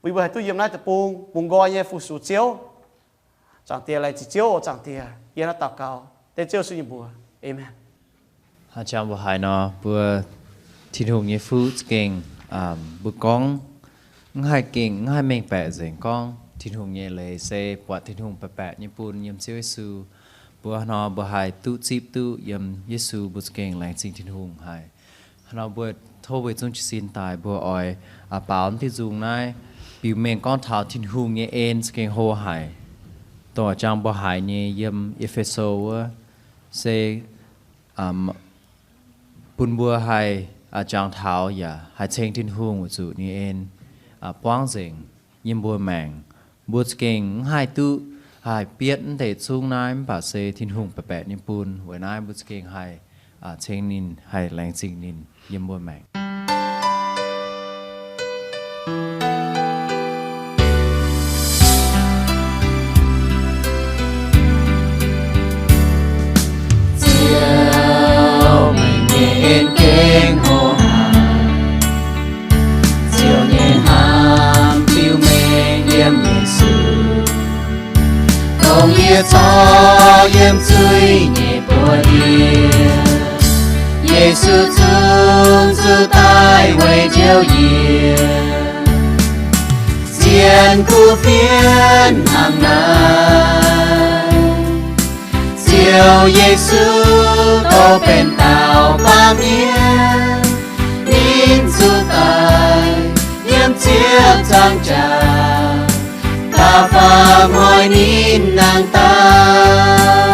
bun yie mbuo haih duqv yiem naaiv deic-bung bungx nqoi nyei fu-sux Ziouv. Zaangc Diex, laengz zingh Ziouv oc. Zaangc Diex, yie naaiv daux gaux dengv Ziouv Yesu nyei mbuox. Aamen. Hnangv mbuo haiz nor, mbuo Tin-Hungh nyei fuqv za'gengh, mbuo gorngv mv haih gengh mv haih mengh baeqc nzengc gorngv Tin-Hungh nyei leiz se buatc Tin-Hungh baeqc baeqc nyei bun yiem Ziouv Yesu. Mbuo nor mbuo haih duqv zipv duqv yiem Yesu, mbuo za'gengh laengz zingh Tin-Hungh haic. Hnangv nor mbuo tov mbuo zungv jiez sin daaih, mbuo oix baaux diuh nzung naaiv biux mengh gorngv taux Tin-Hungh nyei en za'gengh hlo haic, dongh a'jang mbuo haiz nyei yiem E^fe^so wuov, se bun mbuo haih jangx taux yaac haih ceng Tin-Hungh weic zuqc ninh en buangv nzengc yiem mbuo maengc. Mbuo za'gengh mv haih duqv haih bietv mv deix zungv naaiv, mv baac se Tin-Hungh baeqc baeqc nyei bun. Weic naaiv mbuo za'gengh haih ceng ninh, haih laengz zingh ninh yiem mbuo maengc. Ziouv, meih nyei en gengh hlo haic. Ziouv nyei hnamv biux mengh yiem Yesu, dongh yie corc yiem zuiz nyei buoz-ndiev. Yesu zungv zuqc daaih weic njoux yie, zien kuv fienx hnangv naaiv. Ziouv Yesu dorh benx dauh baamh mienh, ninh zuqc daaih yiem ziepc nzaangc jaax, da'faam hnoi ninh nangh daaih.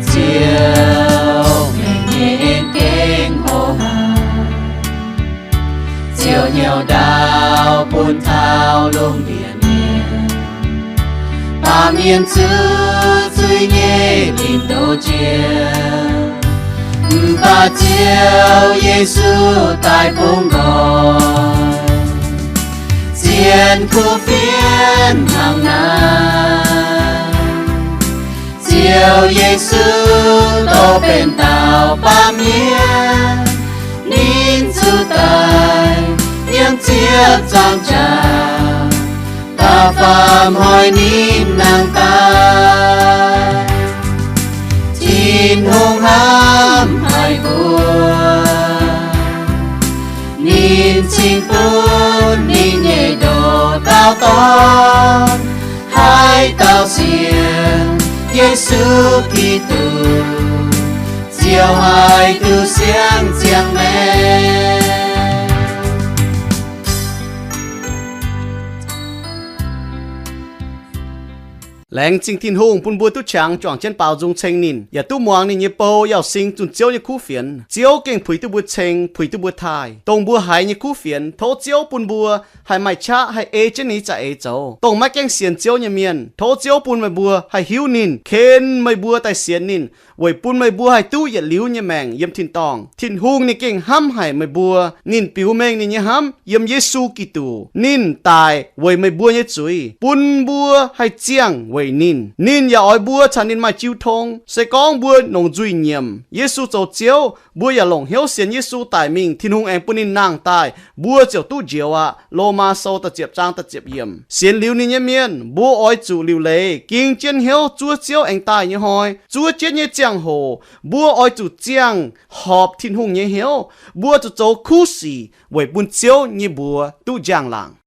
Ziouv, meih nyei en gengh hlo haic. Ziouv nyei ndaauv bun taux lungh ndiev mienh, baamh mienh zuqc zuiz nyei lingc ndoh jiex. Mv baac Ziouv Yesu daaih bungx nqoi, zien kuv fienx hnangv naaiv. Ziouv Yesu dorh benx dauh baamh mienh, ninh zuqc daaih yiem ziepc nzaangc jaax, da'faam hnoi ninh nangh daaih. Tin-Hungh hnamv haic mbuo. Bun ninh nyei ndoqc dauh Dorn, haaix dauh sienx Yesu Giduc, ziouc haih duqv siang ziangh maengc. Laengz zingh Tin-Hungh bun mbuo duqv qangx juangc jienv baaux nzung ceng ninh, yaac duqv muangx ninh nyei bou yauh sing zunh Ziouv nyei kuv fienx. Ziouv gengh puix duqv mbuo ceng, puix duqv mbuo taaih. Dongh mbuo haiz nyei kuv fienx, tov Ziouv bun mbuo haih maaih qaqv haih ei jienv ninh za'eix zoux. Dongh maiv gaengh sienx Ziouv nyei mienh, tov Ziouv bun meih mbuo haih hiuv ninh, ken meih mbuo daaih sienx ninh, weic bun meih mbuo haih duqv yietc liuz nyei maengc yiem tin-dorngh. Tin-Hungh ninh gengh hnamv haic meih mbuo. Ninh biux mengh ninh nyei hnamv yiem Yesu Giduc. Ninh daic weic meih mbuo nyei zuiz, bun mbuo haih ziangh weic ninh. Ninh yaac oix mbuo caux ninh maaih jiu tong. Se gorngv mbuo nongc nzuih nyiemc Yesu zoux Ziouv, mbuo yaac longc hnyouv sienx Yesu daic mingh, Tin-Hungh aengx bun ninh nangh daaih, mbuo ziouc duqv njoux aqv. Lomaa Sou da'ziepc zaang da'ziepc yiemc. Sienx liuz ninh nyei mienh, mbuo oix zuqc liuc leiz ging jienv hnyouv zuov Ziouv aengx daaih nyei hnoi. Zuov jienv nyei ziangh hoc, mbuo oix zuqc ziangh horpc Tin-Hungh nyei hnyouv. Mbuo zuqc zoux kuv sic weic bun Ziouv nyei mbuox duqv njang-laangc.